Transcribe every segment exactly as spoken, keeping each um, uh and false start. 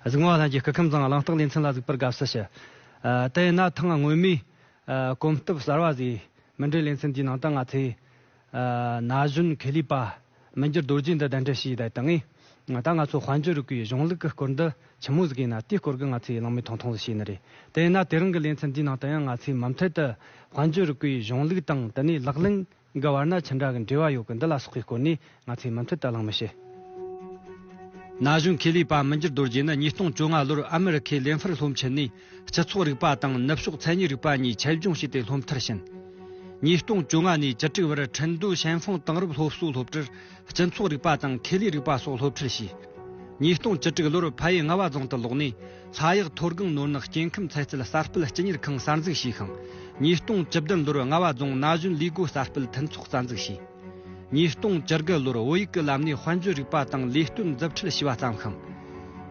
གཟིགས་མོ་བ་ལྷན་རྒྱས། སྐུ་ཁམས་བཟང་། གླེང་སྟེགས་ལེ་ཚན་ལ་གཟིགས་པར་དགའ་བསུ་ཞུ། ཨ། དེ་ཡིན་ན་ཐེངས་སྔོན་མའི། ཨ། གོམ་སྟབས་གསར་བ་ཟིག་མུ་འབྲེལ་ལེ་ཚན་འདིའི་ནང་དུ་ང་ཚོས། ཨ། ན་གཞོན་ཁེ་ལས་པ་མི་འགྱུར་རྡོ་རྗེ་འདི་གདན་འདྲེན་བྱས་ཡོད་དེ་ནས། ད་ང་ཚོ་དཔལ་འབྱོར་རིག་པའི་གཞུང་ལུགས་ཀྱི་སྐོར་འདི་ཆི་མོ་ཟིག་ཡིན་ན། དེའི་སྐོར་གྱི་ང་ཚོས་གླེང་མོལ་ཐུང་ཐུང་ཟིག་བྱས་ནི་རེད། དེ་ཡིན་ན་དེ་རིང་གི་ལེ་ཚན་འདིའི་ནང་དུ་ཡང་ང་ཚོས་མུ་མཐུད་དུ་དཔལ་འབྱོར་རིག་པའི་གཞུང་ལུགས་དང་དེ་ནས་ལག་ལེན་གི་བར་ན་ཅི་འདྲ་གི་འབྲེལ་བ་ཡོད་གི། འདི་ལ་སོགས་པའི་སྐོར་ནས་ང་ཚོས་མུ་མཐུད་དུ་གླེང་མོལ་བྱེད། ན་གཞོན་ཁེ་ལས་པ་མི་འགྱུར་རྡོ་རྗེ་ནི་ཉིས་སྟོང་བཅོ་ལྔ་ལོར་ཨ་མི་རི་ཁའི་ལེན་ཧྥར་སློབ་ཆེན་ནས་སྤྱི་ཚོགས་རིག་པ་དང་ནུབ་ཕྱོགས་མཚན་ཉིད་རིག་པ་གཉིས་ཆེད་སྦྱོང་བྱས་ཏེ་སློབ་མཐར་ཕྱིན། ཉིས་སྟོང་བཅོ་ལྔ་ནས་བཅུ་དྲུག་བར་ཁྲིན་ཏུའུ་ཤན་ཧྥང་དེང་རབས་སློབ་གསོའི་སློབ་གྲྭར་སྤྱི་ཚོགས་རིག་པ་དང་ཁེ་ལས་རིག་པ་སོགས་སློབ་ཁྲིད་བྱས། ཉིས་སྟོང་བཅུ་དྲུག་ལོར་ཕ་ཡུལ་རྔ་བ་རྫོང་དུ་ལོག་ནས། ལྷ་གཡག་མཐོ་སྒང་ནོར་ནག་སྐྱེ་ཁམས་ཚན་རྩལ་གསར་སྤེལ་སྤྱི་གཉེར་ཁང་གསར་འཛུགས་བྱས་ཤིང་། ཉིས་སྟོང་བཅུ་བདུན་ལོར་རྔ་བ་རྫོང་ན་གཞོན་ལས་སྒོ་གསར་སྤེལ་མཐུན་ཚོགས་རྩ་འཛུགས་བྱས། ཉིས་སྟོང་བཅུ་དགུ་ལོར་བོད་ཡིག་གི་ལམ་ནས་དཔལ་འབྱོར་རིག་པ་དང་ལས་གཏོད་མཛུབ་ཁྲིད་བྱས་པ་བརྩམས་ཤིང་།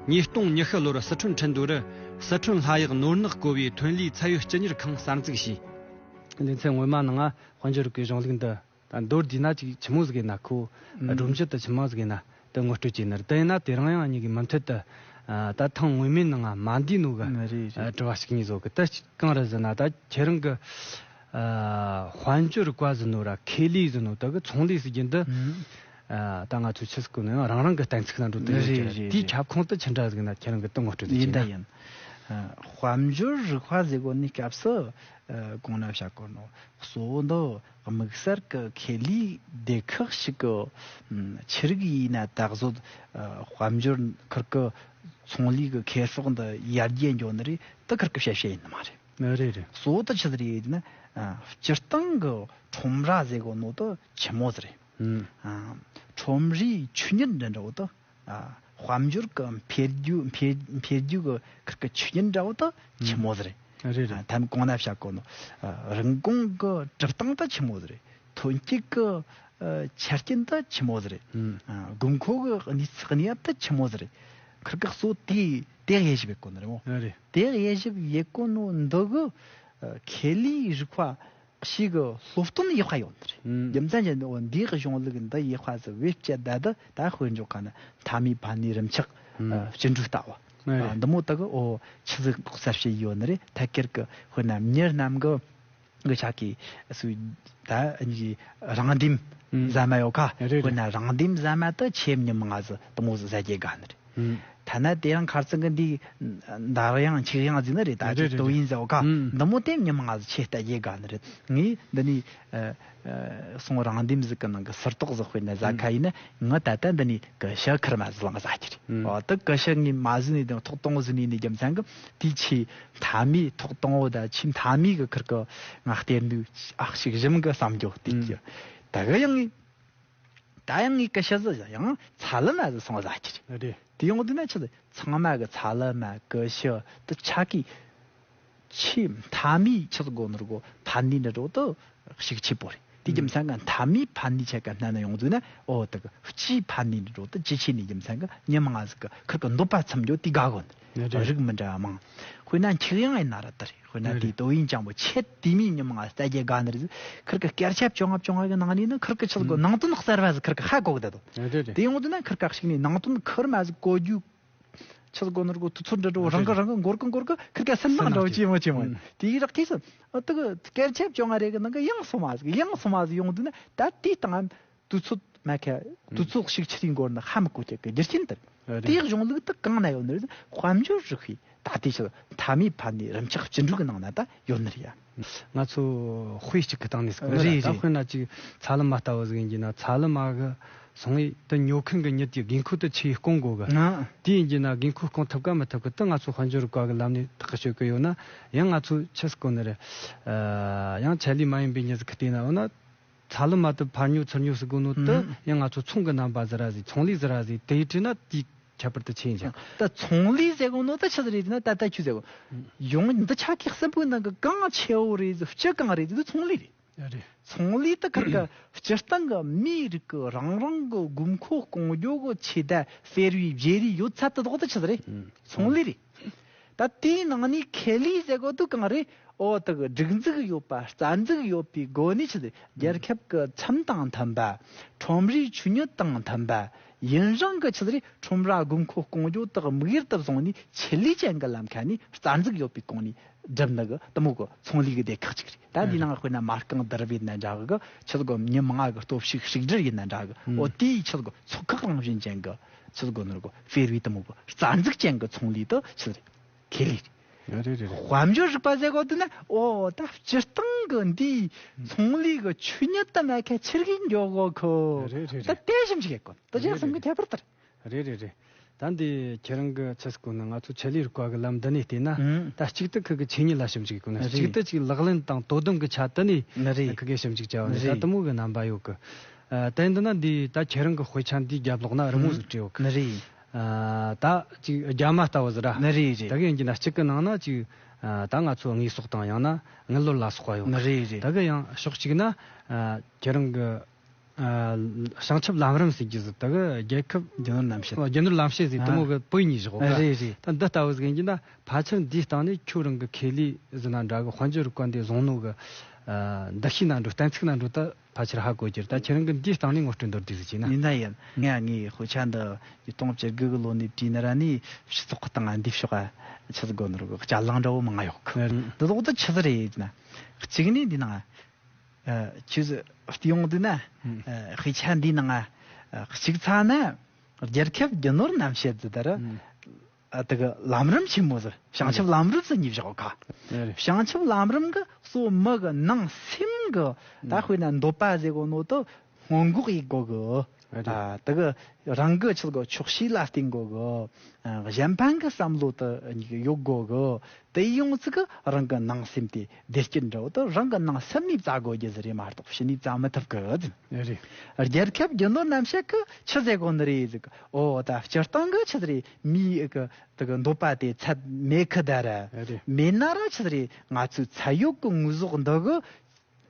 ཉིས་སྟོང་ཉི་ཤུ་ལོར་སི་ཁྲོན་ཁྲིན་ཏུའུ་རུ་སི་ཁྲོན་ལྷ་གཡག་ནོར་ནག་བཀོལ་བའི་ཐོན་ལས་ཚད་ཡོད་སྤྱི་གཉེར་ཁང་གསར་འཛུགས་བྱས། ལེ་ཚན་སྔོན་མ་ནང་དཔལ་འབྱོར་རིག་པའི་གཞུང་ལུགས་འདི། ད་མདོར་བསྡུས་ན་ཅིག་ཆི་མོ་ཟིག་ཡིན་ན། ཁོ་ཨ། སྒྲོམ་གཞི་དེ་ཆི་མོ་ཟིག་ཡིན་ན་དེ་ངོ་སྤྲོད་བྱས་ནི་རེད། དེ་ཡིན་ན་དེ་རིང་ཡང་ངེད་ཀྱིས་མུ་མཐུད་དུ། ཨ། ད་ཐེངས་སྔོན་མའི་ནང་ང་མ་འདས་ནོ་གི། ཨ། རེད་རེད། དྲི་བ་ཞིག་གཉིས་བཟོ་གི། དེ་གང་རེད་ཟེར་ན། ད་ཁྱེད་རང་གི། ཨ། དཔལ་འབྱོར་བཀའ་ཟེར་ནོ་ར་ཁེ་ལས་ཟེར་ནོ་དེ་གི་ཚོང་ལས་ཟེར་རྒྱུ་འདི། ཨ། ད་ང་ཚོས་ཆི་ཟེར་གོ་ནོ་ཡང་རང་རང་གི་གཏན་ཚིགས་ནང་འགྲོ་དེ་ཡོད་ཀྱི་རེད། རེད་རེད། དེའི་ཁྱབ་ཁོངས་དེ་ཆི་འདྲ་ཟིག་ཡིན་ན་ཁྱེད་རང་གིས་དེ་ངོ་སྤྲོད་ཡིན་ད་ཡིན། ཨ། དཔལ་འབྱོར་རིག་པ་ཟེར་གོ་ནི་སྐབས་སུ། ཨ། གོང་ན་བཤད་གོ་ནོ། གཙོ་བོ་འདི་དམིགས་བསལ་གྱི་ཁེ་ལས་སྡེ་ཁག་ཞིག་གི། ཨམ། ཆི་རིགས་ཡིན་ན་ད་གཟོད། ཨ། དཔལ་འབྱོར་ཁུར་གི་ཚོང་ལས་གི་ཁེ་སྤོགས་འདི་ཡར་རྒྱས་འགྱོ་ནི་རེད། དེ་ཁུར་གི་བཤད་བཤད་ཡིན་ནི་མ་རེད། རེད་རེད། གཙོ་བོ་དེ་ཆི་ཟིག་རེད་ཟེར་ན། ཨ། སྤྱིར་བཏང་གི་ཁྲོམ་ར་ཟེར་གོ་ནོ་དེ་ཆི་མོ་ཟིག་རེད། ཨམ། ཨ། ཁྲོམ་རའི་ཆོས་ཉིད་འདྲ་འདྲ་བོ་དེ། ཨ། དཔལ་འབྱོར་གྱི་འཕེལ་རྒྱུ་འཕེལ་འཕེལ་རྒྱུ་གི་ཁུར་གི་ཆོས་ཉིད་འདྲ་བོ་དེ་ཆི་མོ་ཟིག་རེད། ཨ། རེད་རེད། ཨ། ཐམ་གོང་ན་བཤད་གོ་ནོ། ཨ། རིན་གོང་གི་གྲུབ་སྟངས་དེ་ཆི་མོ་ཟིག་རེད། ཐོན་སྐྱེད་ཀྱི། ཨ། ཆ་རྐྱེན་དེ་ཆི་མོ་ཟིག་རེད། ཨ། དགོས་མཁོ་གི་གནས་ཚུལ་གནས་བབ་དེ་ཆི་མོ་ཟིག་རེད། ཁུར་གི་གཙོ་དེ་དེ་དབྱེ་ཞིབ་ཡེད་གོ་ནི་རེད་མོ། ཨ། རེད། དེ་དབྱེ་ཞིབ་ཡེད་གོ་ནོ་འདི་གི། ཨ། ཁེ་ལས་རིག་པ་ཞིག་གི་སློབ་སྟོན་ཡག་པ་ཡོད་ནི་རེད། ཨུམ། རྒྱུ་མཚན་ཅན་འོ་འདིའི་གཞུང་ལུགས་འདི་ཡག་པ་ཟིག་བེད་སྤྱད་ད་དུ་ད་དཔེར་འཇོག་ག་ན་མཐའ་མའི་ཕན་ནུས་རིམ་ཆག་ཨུམ། ཨ། སྐྱིན་འགྲུལ་ལྟ་བུ། ཨ། རེད། ཨ། འདི་མོ་དག་གི་འོ་ཆི་ཟིག་ལྐོག་ཟ་བྱས་ཡོད་ནི་རེད། ཐད་ཀར་གི་དཔེར་ན་མྱི་རྣམས་གི་གི་ཆ་གི་སུ་ད་ནི་རང་འདེམས་ཨུམ། ཟ་མ་ཡོད་ཁ། རེད་རེད། དཔེར་ན་རང་འདེམས་ཟ་མ་དུ་ཆེམ་ཉི་མ་ང་ཟི་དུ་མོ་ཟི་ཟ་རྒྱུ་དགའ་ནི་རེད། ཨུམ། ཐ་ན་དེ་རིང་ཁར་ཚང་གི་འདི་འདར་ཡང་ཆིག་ཡང་ཟིན་ནི་རེད། ད་རེད་ཅིག་རེད་ཏོ་རེད། ཡིན་ཟེར་བ་ཀ་ཨུམ། འདི་མོ་དེ་ཉི་མ་ང་ཟི་ཆེ་ལྟ་རྒྱུ་དགའ་ནི་རེད། ངས་འདི་ནི་ཨ་ཨ་སོང་རང་འདེམས་ཟི་གི་ནང་གི་སུར་ཏོག་ཟི་དཔེར་ན་ཟ་ཁ་ཡིན་ན་ང་ད་ལྟ་འདི་ནི་གི་ཤ་ཁར་མ་ཟི་ལང་ཟ་རྒྱུ་རེད། ཨུམ། འོ་དུ་གི་ཤ་ངས་མ་ཟི་ནི་དེ་ཐོག་གཏོང་ཟི་ནི་ནི་རྒྱུ་མཚན་གི་དེ་ཆེ། མཐའ་མའི་ཐོག་དང་བོ་ད་ཆེས་མཐའ་མའི་གི་ཁུར་གི་ང་གཏེར་འདུག་ཨག་ཞིག་གཞུང་གི་བསམ་རྒྱུ་དེ་གི། ད་གི་ཡང་ངས་ད་ཡང་ངས་ཀི་ཤི་ཟི་ཡང་ཚ་ལི་མ་ཟི་སོང་ཟ་ཁྱེར་རེད། དེ་ཡོང་དུས་ན་ཆི་ཟི་ཚང་མ་གི་ཚ་ལི་མ་ཀི་ཤི་དུ་ཆ་གི་ཆེས་མཐའ་མའི་ཆི་ཟི་གོ་ནོར་གོ་ཕན་ནུས་འདྲ་འགྲོ་དུ་ཤུགས་ཆེ་པོ་རེད། དེ་རྒྱུ་མཚན་གི་མཐའ་མའི་ཕན་ནུས་ཆ་ག་སྣ་ན་ཡོང་དུས་ན་ཨོ་དུ་གི་སྤྱིའི་ཕན་ནུས་འདྲ་འགྲོ་དུ་ཇེ་ཆེ་ནི་རྒྱུ་མཚན་གི་ཉི་མ་ང་ཟི་གི་ཁུར་གི་འདོད་པ་ཚིམ་རྒྱུ་དེ་དགའ་གོ་ནི་རེད། རིགས་མི་འདྲ་མང་། དཔེར་ན་འཁྱིག་ཡང་ཡིན་ན་ར་དེ་རེད། དཔེར་ན་དེ་ཏོ་ཡིན་ཅང་པོ་ཆེ་དེ་མིའི་ཉི་མ་ང་ཟི་ལྟ་རྒྱུ་དགའ་ནི་རེད། ཁུར་གི་སྐར་ཆ་བཅོ་ལྔ་བཅོ་ལྔ་གི་ནང་ནས་ནི་ཁུར་གི་ཆི་ཟི་གོ་ནང་དོན་གསར་བ་ཟི་ཁུར་གི་ཧ་གོ་གི་ད་དོ། དེ་ཡོང་དུས་ན་ཁུར་ག་ཞིག་ནས་ནང་དོན་ཁུར་མ་ཟི་གོ་རྒྱུ། ཆི་ཟིག་གོ་ནོར་གོ་དུས་ཚོད་འདྲ་འགྲོ་རང་གི་རང་གི་འགོར་གི་འགོར་གི་ཁིར་ཀ་སེམས་ནང་འདྲ་བོ་ཅི་མོ་ཅི་མོ། དེའི་རག་གིས་སུ་ཨ་དུ་གི་སྐད་ཆ་བཅོ་ལྔ་རེ་གི་ནང་གི་ཡང་སོ་མ་ཟིག་ཡང་སོ་མ་ཟིག་ཡོང་དུས་ན་ད་དེའི་སྟེང་དུས་ཚོད་མ་ཁ་དུས་ཚོད་ཞིག་ཆི་རིང་འགོར་ན་ཧ་མི་གོ་ཁྱེད་ཀྱི་རྒྱུ་རྐྱེན་དེ་རེད། དེའི་གཞུང་ལུགས་དུ་གང་ན་ཡོད་ནི་རེད། དཔལ་འབྱོར་རིག་པའི་ད་ལྟའི་ཆེད་མཐའ་མའི་ཕན་ནུས་རིམ་ཆག་སྐྱིན་འགྲུལ་གི་ནང་ན་ད་ཡོད་ནི་རེད་ཡ། ང་ཚོ་དཔེ་གཅིག་གི་སྟེང་ནས་ཟེར་གོ་ནི་རེད། རེད་ད་རེད། དཔེར་ན་ཅིག་ཚ་ལུ་མ་ལྟ་བུ་ཟིག་ཡིན་གྱི་ན་ཚ་ལུ་མ་གི་སོང་ངས་དུ་ཉོ་མཁན་གྱི་མྱི་དེའི་དགོས་མཁོ་དུ་ཆེ་སྐོང་དགོས་གི། ཨ། དེ་ཡིན་གྱི་ན་དགོས་མཁོ་སྐོང་ཐུབ་ག་མི་ཐུབ་གི་དུ་ང་ཚོ་དཔལ་འབྱོར་བཀའ་གི་ལམ་ནས་ཐག་གི་གཅོད་གི་ཡོད་ན་ཡང་ང་ཚོ་ཆི་ཟེར་གོ་ནི་རེད། ཨ། ཡང་ཆ་ལུ་མ་ཡིན་པའི་མྱི་ཟིག་གི་བལྟས་ན་འོ་ན་ཚ་ལུ་མ་དུ་ཕར་ཉོ་ཚུར་ཉོ་ཟེར་གོ་ནོ་དུ་ཨ། ཡང་ང་ཚོ་ཚོང་གི་རྣམ་པ་ཟེར་ར་ཟིག་ཚོང་ལས་ཟེར་ར་ཟིག་དེ་ཡི་བྲིས་ན་དེ། ཁྱད་པར་དུ་ཆེ་ཡིན་ཀྱང་། ད་ཚོང་ལས་ཟེར་གོ་ནོ་ད་ཆི་ཟིག་རེད་ཟེར་ན་ད་ལྟ་ཁྱོད་ཟེར་གོ། ཡོང་འདི་ཆ་ཁེག་སྲིན་པོའི་ནང་གི་གང་ཆེ་བོ་རེད་ཟེར་སྤྱི་གང་རེད་ཟེར་ཚོང་ལས་རེད། རེད། ཚོང་ལས་ད་ཁར་གི་སྤྱིར་བཏང་གི་མིའི་རིགས་ཀྱི་རང་རང་གི་དགོས་མཁོ་སྐོང་རྒྱུ་གི་ཆེད་དུ་སྤེལ་བའི་བརྗེ་རེས་ཡོད་ཚད་དུ་དོག་ད་ཆི་ཟིག་རེད། ཚོང་ལས་རེད། ད་དེའི་ནང་ནས་ཁེ་ལས་ཟེར་གོ་དུ་གང་རེད། ཨོ་དག་སྒྲིག་འཛུགས་ཡོད་པ་རྩ་འཛུགས་ཡོད་པའི་སྒོ་ནས་ཆི་ཟེར་རྒྱལ་ཁབ་ཀྱི་ཁྲིམས་དང་མཐུན་པ། ཁྲོམ་རའི་ཆོས་ཉིད་དང་མཐུན་པ། ཡུན་རིང་གི་ཆི་ཟིག་རེད། ཁྲོམ་ར་དགོས་མཁོ་སྐོང་རྒྱུ་དག་དམིགས་ཡུལ་དུ་བཟུང་ནས་ཆེད་ལས་ཅན་གྱི་ལམ་ཁ་ནས་རྩ་འཛུགས་ཡོད་པའི་གོང་ནས་སྒྲུབ་ནི་གི་དེ་མོ་གི་ཚོང་ལས་གི་སྡེ་ཁག་ཅིག་རེད། ད་འདི་ནང་དཔེར་ན་མ་རྐང་བསྡུ་རུབ་ཡིན་ན་འདྲ་གི། ཆི་ཟིག་གོ་མི་མང་གི་སྟོབས་ཤུགས་ཤིག་སྒྲིལ་ཡིན་ན་འདྲ་གི། འོ་དེའི་ཆི་ཟིག་གོ་ཚོགས་ཁག་རང་བཞིན་ཅན་གི་ཆི་ཟིག་གོ་ནོར་གོ་ཧྥེ་རུའི་དེ་མོ་གི་རྩ་འཛུགས་ཅན་གི་ཚོང་ལས་དུ་ཆི་ཟིག་རེད། ཁེ་ལས་རེད། རེད་རེད་རེད། དཔལ་འབྱོར་རིག་པ་ཟེར་གོ་དུས་ན། ཨོ་ད་སྤྱིར་བཏང་གི་འདིའི་ཚོང་ལས་གི་ཆོས་ཉིད་དུ་མེད་ཁ་ཆི་རིགས་འཇོག་གོ་ཁོ། རེད་རེད་ད་རེད། དེ་ཞིབ་འཇུག་ཡེད་གོ་ད་ཅི་ཡག་སམ་གི་ཁྱད་པར་ལྟར། རེད་རེད་རེད། ད་འདི་ཁྱེད་རང་གི་ཚེ་སྐོར་ན་ང་ཚོ་ཆེད་ལས་རིག་པ་གི་ལམ་འདི་ནས་བལྟས་ན། ཨང་། ད་གཅིག་ཏུ་ཁུ་གི་ཆོས་ཉིད་ལ་ཞིབ་འཇུག་ཡེད་གོ་ན། རེད། གཅིག་ཏུ་ཅིག་ལག་ལེན་དང་དོ་དམ་གི་ཆ་དུ་ནས་ནི་རེད། ཁུ་གི་ཞིབ་འཇུག་བྱ་བ་ནི་ད་རེད། དུ་མོ་གི་རྣམ་པ་ཡོད་གི། ཨ་དེ་འདི་ན་འདི་ད་ཁྱེད་རང་གི་དཔེ་ཆ་འདིའི་རྒྱབ་ལོགས་ན་རི་མོ་ཟིག་བྲིས་ཡོད་གི། ནི་རེད། ཨ་ད་ཅིག་རྒྱ་མ་ལྟ་བུ་ཟིག་ར། ནི་རེད་རེད། ད་གི་ཡིན་གྱི་ན་གཅིག་གི་ནང་ན་ཅིག་ཨ་ད་ང་ཚོ་དངོས་ཟོག་དང་ཡང་ན་དངུལ་ལོར་ལ་སོགས་པ་ཡོད། ནི་རེད་རེད། ད་གི་ཡང་ཕྱོགས་གཅིག་ན་ཨ་ཁྱེད་རང་གི་ཨ་བྱང་ཆུབ་ལམ་རིམ་ཟེར་གྱི་ཟིག་ད་གི་རྒྱལ་ཁབ་རྒྱུ་ནོར་རྣམ་བཤད། རྒྱུ་ནོར་རྣམ་བཤད་ཟིག་དེ་མོ་གི་པོད་གཉིས་བཞག་ག། རེད་རེད། ད་འདི་ལྟ་བུ་ཟིག་ཡིན་གྱི་ན་ཕལ་ཆེར་འདིའི་སྟེང་ནས་ཁྱོད་རང་གི་ཁེ་ལས་ཟིན་ན་འདྲ་གི། དཔལ་འབྱོར་རིག་པ་འདི་བཟུང་ནོ་གི་ཨ་འདུ་ཤེས་ན་འགྲོ་གཏན་ཚིགས་ན་འགྲོ་ད། ཕལ་ཆེར་ཧ་གོ་རྒྱུར། ད་ཁྱེད་རང་གི་འདིའི་སྟེང་ནས་ངོ་སྤྲོད་མདོར་བསྡུས་ཟིག་བྱས་ན། ཡིན་ན་ཡང་ངས་ངའི་དཔེ་ཆ་འདི་ཉིས་སྟོང་བཅུ་དགུ་གི་ལོ་ནས་བྲིས་ན་ར་ནི་སྤྱི་ཚོགས་ཁག་དང་འདི་ཕྱོགས་ཆི་ཟིག་གོ་ནོར་གི་ལྕགས་ལང་འདྲ་བོ་མང་ང་ཡོད་གི། ཨ་འདི་ལོག་ཏུ་ཆི་ཟིག་རེད་ཟེར་ན། གཅིག་ནས་འདི་ནང་ཆི་ཟིག་བལྟས་ཡོང་དུས་ན། ཨ་དཔེ་ཆ་འདི་ནང་གཅིག་ཚ་ན་རྒྱལ་ཁབ་རྒྱུ་ནོར་རྣམ་བཤད་ཟེར་ད་ར། ཨ་དེ་གི་ལམ་རིམ་ཆེན་མོ་ཟེར། བྱང་ཆུབ་ལམ་རིམ་ཟེར་གཉིས་བཞག་ག། ཨ་རེད། བྱང་ཆུབ་ལམ་རིམ་གི་གཙོ་བོ་མི་གི་ནང་སེམས་གི་ད་དཔེར་ན་འདོད་པ་ཟེར་གོ་ནོ་དུ་སྔོན་འགོག་ཡེད་དགོ་གི། ཨ་རེད། ཨ་དེ་གི་རང་གི་ཆི་གོ་ཆོག་ཤེས་ལ་བརྟེན་དགོ་གི། ཨ་གཞན་ཕན་གི་བསམ་བློ་དུ་ཡོད་དགོ་གི། དེ་ཡོང་ཚིག་གི་རང་གི་ནང་སེམས་དེ་བདེ་སྐྱིད་འདྲ་བོ་དུ་རང་གི་ནང་སེམས་ནས་བཙལ་དགོ་རྒྱུ་ཟེར་རེད་མ་གཏོགས་ཕྱི་ནས་བཙལ་མི་ཐུབ་གི། ཨ་རེད། རྒྱལ་ཁབ་རྒྱུ་ནོར་རྣམ་བཤད་ཀྱི་ཆི་ཟེར་གོ་ནི་རེད་ཟེར་གི། ཨོ་ད་སྤྱིར་བཏང་གི་ཆི་ཟེར་རེད། མིའི་གི་དེ་གི་འདོད་པ་དེ་ཚད་མེད་ཁི་ད་ར། རེད། མེད་ན་ར་ཆི་ཟེར་རེད། ང་ཚོའི་ཚད་ཡོད་གི་དངོས་ཟོག་འདི་གི་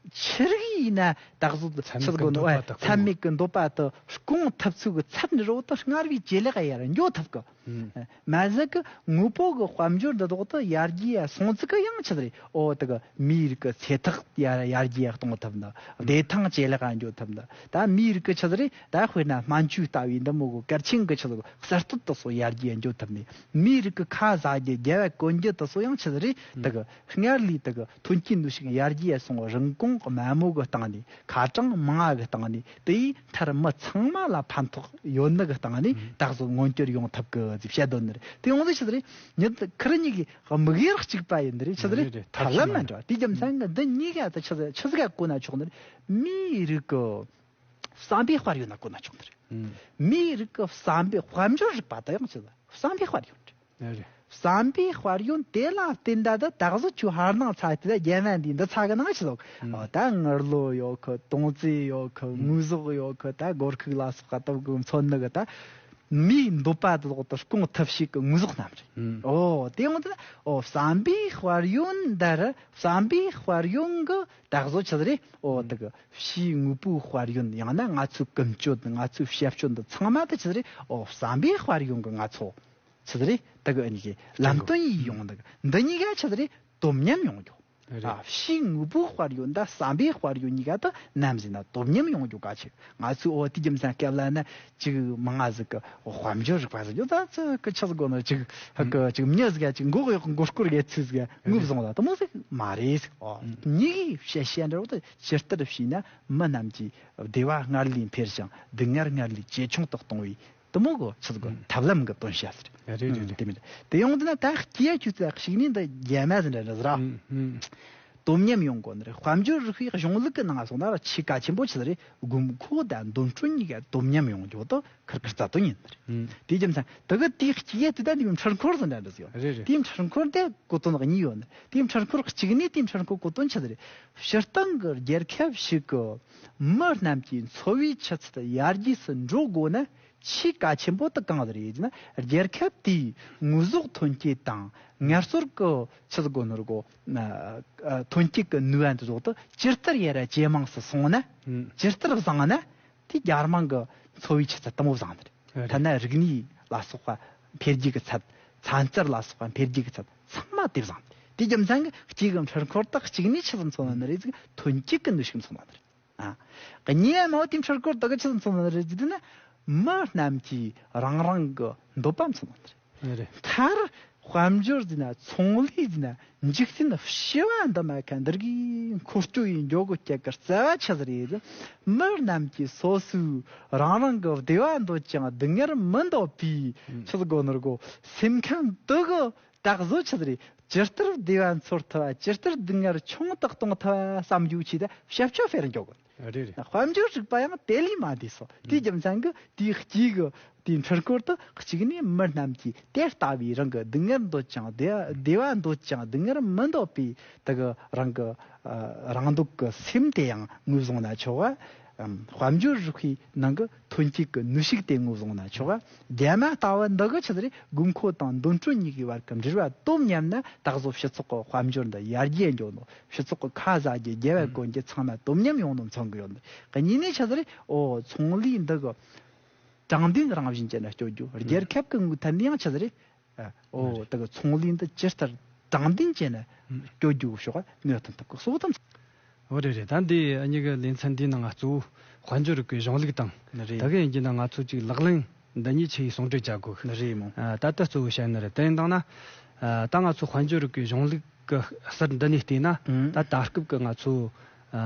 ཆི་རིགས་ཡིན་ན་ད་གཟོད་ཆི་ཟེར་གོ་ནི། ཚད་མེད་གི་འདོད་པ་དེ་སྐོང་། ཚད་མེད་གི་འདོད་པ་དེ་སྐོང་ཐུབ་ཚུལ་གི་ཚད་འདྲ་བོ་དེ་སྔར་བས་ཇེ་ལེགས་ཡར་འགྱོ་ཐུབ་གི། མ་ཟད་ཀི་དངོས་པོ་གི་དཔལ་འབྱོར་འདི་དག་ཏུ་ཡར་རྒྱས་སོང་ཚིག་གི་ཡང་ཆི་ཟིག་རེད། ཨོ་དེ་གི་མིའི་རིགས་ཀྱི་ཚེ་ཐག་ཡར་ཡར་རྒྱས་གཏོང་ཐུབ་ན། བདེ་ཐང་ཇེ་ལེགས་འགྱོ་ཐུབ་ན། ད་མིའི་རིགས་ཀྱི་ཆི་ཟིག་རེད། ད་དཔེར་ན་སྨན་བཅོས་ལྟ་བུའི་འདི་མོ་གི་གལ་ཆེན་གི་ཆི་ཟིག་གསར་གཏོད་དེ་ཚོ་ཡར་རྒྱས་འགྱོ་ཐུབ་ནས། མིའི་རིགས་ཀྱི་ཁ་ཟ་རྒྱུ་རྒྱལ་བ་གོན་རྒྱུ་དེ་ཚོ་ཡང་ཆི་ཟིག་རེད། དེ་གི་སྔར་ལས་དེ་གི་ཐོན་སྐྱེད་ནུས་ཤུགས་ཡར་རྒྱས་སོང་བ། རིན་གོང་དམའ་མོ་གི་སྟེང་ནས། ཁ་གྲངས་མང་ང་གི་སྟེང་ནས་དེ་ཡིས་མཐར་མི་ཚང་མ་ལ་ཕན་ཐོགས་ཡོད་ནི་གི་སྟེང་ནས། ད་གཟོད་མངོན་འགྱུར་ཡོང་ཐུབ་གི་ཟེར་བཤད་དོན་ནི་རེད། དེ་ཡོང་དུས་ཆི་ཟིག་རེད། ཉིད་ཁེར་གཉིས་ཀྱི་དམིགས་ཡུལ་གཅིག་པ་ཡིན་ནི་རེད། ཆི་ཟིག་རེད། རེད་རེད། ཐབས་ལམ་མ་འདྲ་བ། དེ་རྒྱུ་མཚན་གི་འདི་གཉིས་ཀ་ད་ཆི་ཟིག་ཆི་ཟིག་ག་གོ་ན་ཆོག་ནི་རེད། མིའི་རིགས་ཀྱི་བསམ་པའི་དཔལ་ཡོན་ན་གོ་ན་ཆོག་ནི་རེད། མིའི་རིགས་ཀྱི་བསམ་པའི་དཔལ་འབྱོར་རིག་པ་ད་ཡང་ཆི་ཟིག་བསམ་པའི་དཔལ་ཡོན་རེད། ཨ་རེད། བསམ་པའི་དཔལ་ཡོན་དེ་ལ་བརྟེན་ད་ད་ད་གཟོད་ཁྱོད་ཧར་ནང་ཚ་དེ་ད་རྒྱལ་བ་འདིའི་འདི་ཚ་གི་ནང་ཆི་ཟིག་ཨ་ད་དངུལ་ལོར་ཡོད་གི། དོང་ཙེ་ཡོད་གི། དངོས་ཟོག་ཡོད་གི། ད་སྒོར་ཁུག་ལ་སོགས་པ་ད་གི་མཚོན་ནི་གི། ད་མིའི་འདོད་པ་དེ་ལོག་ཏུ་སྐོང་ཐབས་ཤེས་གི་དངོས་ཟོག་རྣམས་རེད། ཨོ་དེ་ཡོང་དུས་ཨོ་བསམ་པའི་དཔལ་ཡོན་ད་ར། བསམ་པའི་དཔལ་ཡོན་གི་ད་གཟོད་ཆི་ཟིག་རེད། ཨོ་དེ་གི་ཕྱིའི་དངོས་པོའི་དཔལ་ཡོན། ཡང་ན་ང་ཚོའི་ཀུན་སྤྱོད། ང་ཚོའི་བྱ་སྤྱོད་འདི་ཚང་མ་ད་ཆི་ཟིག་རེད། ཨོ་བསམ་པའི་དཔལ་ཡོན་གི་ང་ཚོ་ཆི་ཟིག་རེད། དེ་གི་ཨ་ནི་གི་ལམ་སྟོན་ཡིན་ཡོང་། དེ་གི་འདི་གཉིས་ཀ་ཆི་ཟིག་རེད། དོ་མཉམ་ཡོང་རྒྱུ། རེད། ཨ་ཕྱིའི་དངོས་པོའི་དཔལ་ཡོན་དང་བསམ་པའི་དཔལ་ཡོན་གཉིས་ཀ་དུ་ནམ་ཟིན་ན་དོ་མཉམ་ཡོང་རྒྱུ་གལ་ཆེ། ང་ཚོས་འོ་དེ་རྒྱུ་མཚན་སྐབས་ལ་ན་ཅིག་མང་ང་ཟིག་གི་དཔལ་འབྱོར་རིག་པ་ཟེར་རྒྱུ་ད་ཚོ་གི་ཆི་ཟིག་གོ་ནོ་ཅིག་ཧ་གི་ཅིག་མྱི་ཟིག་ག་ཅིག་མགོ་གཡོག་མགོ་སྐོར་ཡེད་ཚུལ་ཟིག་ངུབ་བཟུང་ལ་དེ་མོ་ཟིག་མ་རེད་ཟིག་ཨོ་གཉིས་ཀའི་བཤད་བཤད་འདྲ་བོ་དུ་ཇི་ལྟར་བྱས་ན་མི་རྣམས་ཀྱི་བདེ་བ་སྔར་ལས་འཕེལ་ཞིང་སྡུག་བསྔལ་སྔར་ལས་ཇེ་ཆུང་དུ་གཏོང་བའི་དེ་མོ་གི་ཆི་ཟིག་གི་ཐབས་ལམ་གི་དོན་བཤད་ཟེར། རེད་རེད་རེད། དེ་མིན་དེ་ཡོང་དུས་ན་ད་སྐྱེ་ཁྱུ་ཚ་ཞིག་ནི་འདི་རྒྱ་མ་ཟིན་འདྲ་འདྲ་ཟེར་ར། དོ་མཉམ་ཡོང་དགོས་ནི་རེད། དཔལ་འབྱོར་རིག་པའི་གཞུང་ལུགས་ཀྱི་ནང་སོང་ན་ར་ཆེས་གལ་ཆེན་པོ་ཆི་ཟིག་རེད། དགོས་མཁོ་དང་འདོད་འཕྲོ་གཉིས་ཀ་དོ་མཉམ་ཡོང་རྒྱུ་དེ་ཁེར་ཁེར་རྩ་དོན་ཡིན་ནི་རེད། དེ་རྒྱུ་མཚན་དེ་གི་དེའི་སྐྱེ་དུས་ད་འདི་མོ་འཕྲུལ་འཁོར་ཟིན་འདྲ་འདྲ་ཟིག་ཡོད་རེད་རེད། དེའི་འཕྲུལ་འཁོར་དེ་གོ་དོན་གཉིས་ཡོད་ནི། དེའི་འཕྲུལ་འཁོར་གཅིག་ནི་དེའི་འཕྲུལ་འཁོར་གོ་དོན་ཆི་ཟིག་རེད། སྤྱིར་བཏང་གི་རྒྱལ་ཁབ་ཞིག་གི་མི་རྣམས་ཀྱི་འཚོ་བའི་ཆུ་ཚད་ཡར་རྒྱས་སུ་འགྲོ་དགོས་ན། ཆེས་གལ་ཆེན་པོ་དེ་གང་ཟིག་རེད་ཟེར་ན། རྒྱལ་ཁབ་དེའི་དངོས་ཟོག་ཐོན་སྐྱེད་དང་ངལ་རྩོལ་གྱི་ཆི་ཟིག་གོ་ནོར་གོ་ཐོན་སྐྱེད་ཀྱི་ནུས་པ་འདི་ཟོག་ཏུ་ཇི་ལྟར་ཡར་ར་ཇེ་མང་སུ་སོང་ན། ཇི་ལྟར་བཟང་ན་དེ་རྒྱ་དམངས་ཀྱི་འཚོ་བའི་ཆུ་ཚད་དེ་མོ་བཟང་ནི་རེད། ཐ་ན་རིག་གནས་ལ་སོགས་པ་འཕེལ་རྒྱས་ཀྱི་ཚད། ཚན་རྩལ་ལ་སོགས་པ་འཕེལ་རྒྱས་ཀྱི་ཚད་ཚང་མ་དེ་བཟང་ནི་རེད། དེ་རྒྱུ་མཚན་གྱི་གཅིག་གི་འཕྲུལ་འཁོར་དག་གཅིག་ནས་ཆི་ཟིག་མཚོན་ནི་རེད་ཟེར་ན། ཐོན་སྐྱེད་ཀྱི་ནུས་ཤུགས་མཚོན་ནི་རེད། ཨ། གཉིས་མའོ་དེའི་འཕྲུལ་འཁོར་དག་གི་ཆི་ཟིག་མཚོན་ནི་རེད་ཟེར་ན། མི་རྣམས་ཀྱིས་རང་རང་གི་འདོད་པ་མཚོན་ནོ་རེད། རེད། མཐར་དཔལ་འབྱོར་ཟེར་ན་ཚོང་ལས་ཟེར་ན་འཇིག་རྟེན་ཞི་བ་འདི་མ་ཁ་འདིར་གི་འཁོར་སྐྱོད་ཡིན་འགྱོ་དགོས་སྐྱེ་གི་རྩ་བ་ཆི་ཟིག་རེད། མི་རྣམས་ཀྱིས་སོ་སོའི་རང་རང་གི་བདེ་བ་འདོད་ཅིང་སྡུག་བསྔལ་མི་འདོད་པའི་ཆི་ཟིག་གོ་ནོར་གོ་སེམས་ཁམས་དུ་གི་ད་གཟོད་ཆི་ཟིག་རེད། ཇི་ལྟར་བདེ་བ་འཚོལ་ཐུབ་བ། ཇི་ལྟར་སྡུག་བསྔལ་ཆུང་དུ་གཏོང་ཐུབ་བ་བསམ་རྒྱུ་ཆེད་དུ་ཞབས་ཕྱི་ཕེ་རུ་འཇོག་དགོས། རེད་རེད། དཔལ་འབྱོར་རིག་པ་ཡང་དེ་ལས་མ་འདས་སོ། དེའི་རྒྱུ་མཚན་གྱིས་དེའི་དཀྱིལ་གྱི་དེའི་འཕྲུལ་འཁོར་དུ་གཅིག་ནས་མི་རྣམས་ཀྱིས་དེ་ལྟ་བུའི་རང་གི་སྡུག་བསྔལ་འདོད་ཅིང་བདེ་བདེ་བ་འདོད་ཅིང་སྡུག་བསྔལ་མི་འདོད་པའི་དེ་གི་རང་གི་ཨ་རང་སྡུག་གི་སེམས་དེ་ཡང་ངོས་བཟུང་ན་ཆོག་ག་ཨམ། དཔལ་འབྱོར་རིག་པའི་ནང་གི་ཐོན་སྐྱེད་ཀྱི་ནུས་ཤུགས་དེ་ངོས་བཟུང་ན་ཆོག་ག་རྒྱ་མ་ལྟ་བུ་འདི་གི་ཆི་ཟིག་རེད། དགོས་མཁོ་དང་འདོད་འཕྲོ་གཉིས་ཀྱི་བར་གྱི་འབྲེལ་བ་དོ་མཉམ་ན་ད་གཟོད་སྤྱི་ཚོགས་ཀྱི་དཔལ་འབྱོར་འདི་ཡར་རྒྱས་འགྱོ་ནོ། སྤྱི་ཚོགས་ཀྱི་ཁ་ཟ་རྒྱུ་རྒྱལ་བ་དགོན་རྒྱུ་ཚང་མ་དོ་མཉམ་ཡོང་ནོ་མཚོན་གི་ཡོད་ནི། གཉིས་ནས་ཆི་ཟིག་རེད། ཨོ་ཚོང་ལས་འདི་གི་དྲང་བདེན་རང་བཞིན་ཅན་ལ་སྤྱོད་རྒྱུ། རྒྱལ་ཁབ་ཀྱི་ངོས་ཐད་ནས་ཡང་ཆི་ཟིག་རེད། ཨོ་དེ་གི་ཚོང་ལས་འདི་ཇི་ལྟར་དྲང་བདེན་ཅན་ལ་སྤྱོད་རྒྱུ་ཕྱོགས་ནུས་ཐོན་ཐུབ་གི་སོགས་དང་། འོ་རེད་རེད། ད་འདི་གཉིས་ཀྱི་ལེ་ཚན་འདིའི་ནང་ང་གཙོ་བོ་དཔལ་འབྱོར་རིག་པའི་གཞུང་ལུགས་དང་། རེད། ད་གི་ཡིན་གྱི་ན་ང་ཚོ་ཅིག་ལག་ལེན་འདི་གཉིས་ཆེ་ཡི་ཟུང་འབྲེལ་བྱ་དགོས། རེད་མོ། ཨ་ད་ལྟ་གཙོ་བོ་བཤད་ནི་རེད། དེ་ཡིན་དང་ན་ཨ་ད་ང་ཚོ་དཔལ་འབྱོར་རིག་པའི་གཞུང་ལུགས་ཀྱི་ཟུར་འདི་ནས་བལྟས་ན། ཨང་། ད་ད་སྐབས་ཀྱི་ང་ཚོ་ཨ་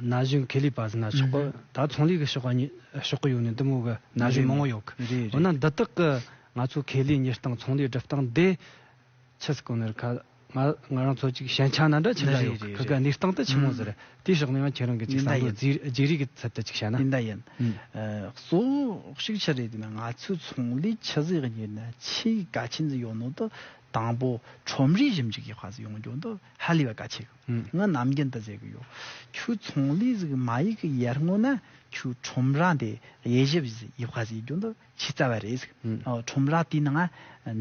ན་གཞོན་ཁེ་ལས་པ་ཟེར་ན་ཆོག་གི་ཨང་། ད་ཚོང་ལས་ཀྱི་ཕྱོགས་ནས་ཕྱོགས་ཀྱི་ཡོད་ནི་འདི་མོ་གི་ན་གཞོན་རེད་མང་བོ་ཡོད་གི་རེད། འོ་ན་འདི་དག་གི་ང་ཚོ་ཁེ་ལས་གཉེར་སྟངས་ཚོང་ལས་སྒྲུབ་སྟངས་འདི་ཆི་ཟིག་གོ་ནི་རེད། ཁ་ང་ང་རང་ཚོ་ཅིག་ཞན་ཆ་ན་འདྲ་ཆི་འདྲ་རེད་ཡོད་གི་རེད་ཁ་ག་རེད། གནས་སྟངས་དེ་ཆི་མོ་ཟིག་རེད། དེའི་ཕྱོགས་ནས་ཡང་ཁྱེད་རང་གི་ཅིག་ཡིན་ད་བསམ་བློ་ཡིན། རྗེས་རིགས་ཀྱི་ཚབ་ཏུ་ཅིག་བཤད་ན། ཡིན་ད་ཡིན། ཨང་། ཨ་གཙོ་བོ་གཅིག་ཆི་རེད་ཟེར་ན་ང་ཚོའི་ཚོང་ལས་ཆི་ཟིག་ཡིན་ན་ཆེས་གལ་ཆེན་ཟིག་ཡོད་ནོ་དེ་དང་པོ་ཁྲོམ་རའི་ཞིབ་འཇུག་ཡག་པ་ཟིག་ཡོང་རྒྱུ་འདི་ཧ་ལས་པ་གལ་ཆེ་གི་ཨང་། ང་ནམ་རྒྱུན་དུ་ཟེར་གི་ཡོད། ཁྱོད་ཚོང་ལས་ཟིག་མ་ཡིག་གི་ཡར་སྔོན་ན་ཁྱོད་ཁྲོམ་ར་འདི་དབྱེ་ཞིབ་ཡག་པ་ཟིག་ཡེད་རྒྱུ་འདི་ཆེས་རྩ་བ་རེད་ཟིག་ཨང་། ཨོ་ཁྲོམ་ར་དེའི་ནང་ང་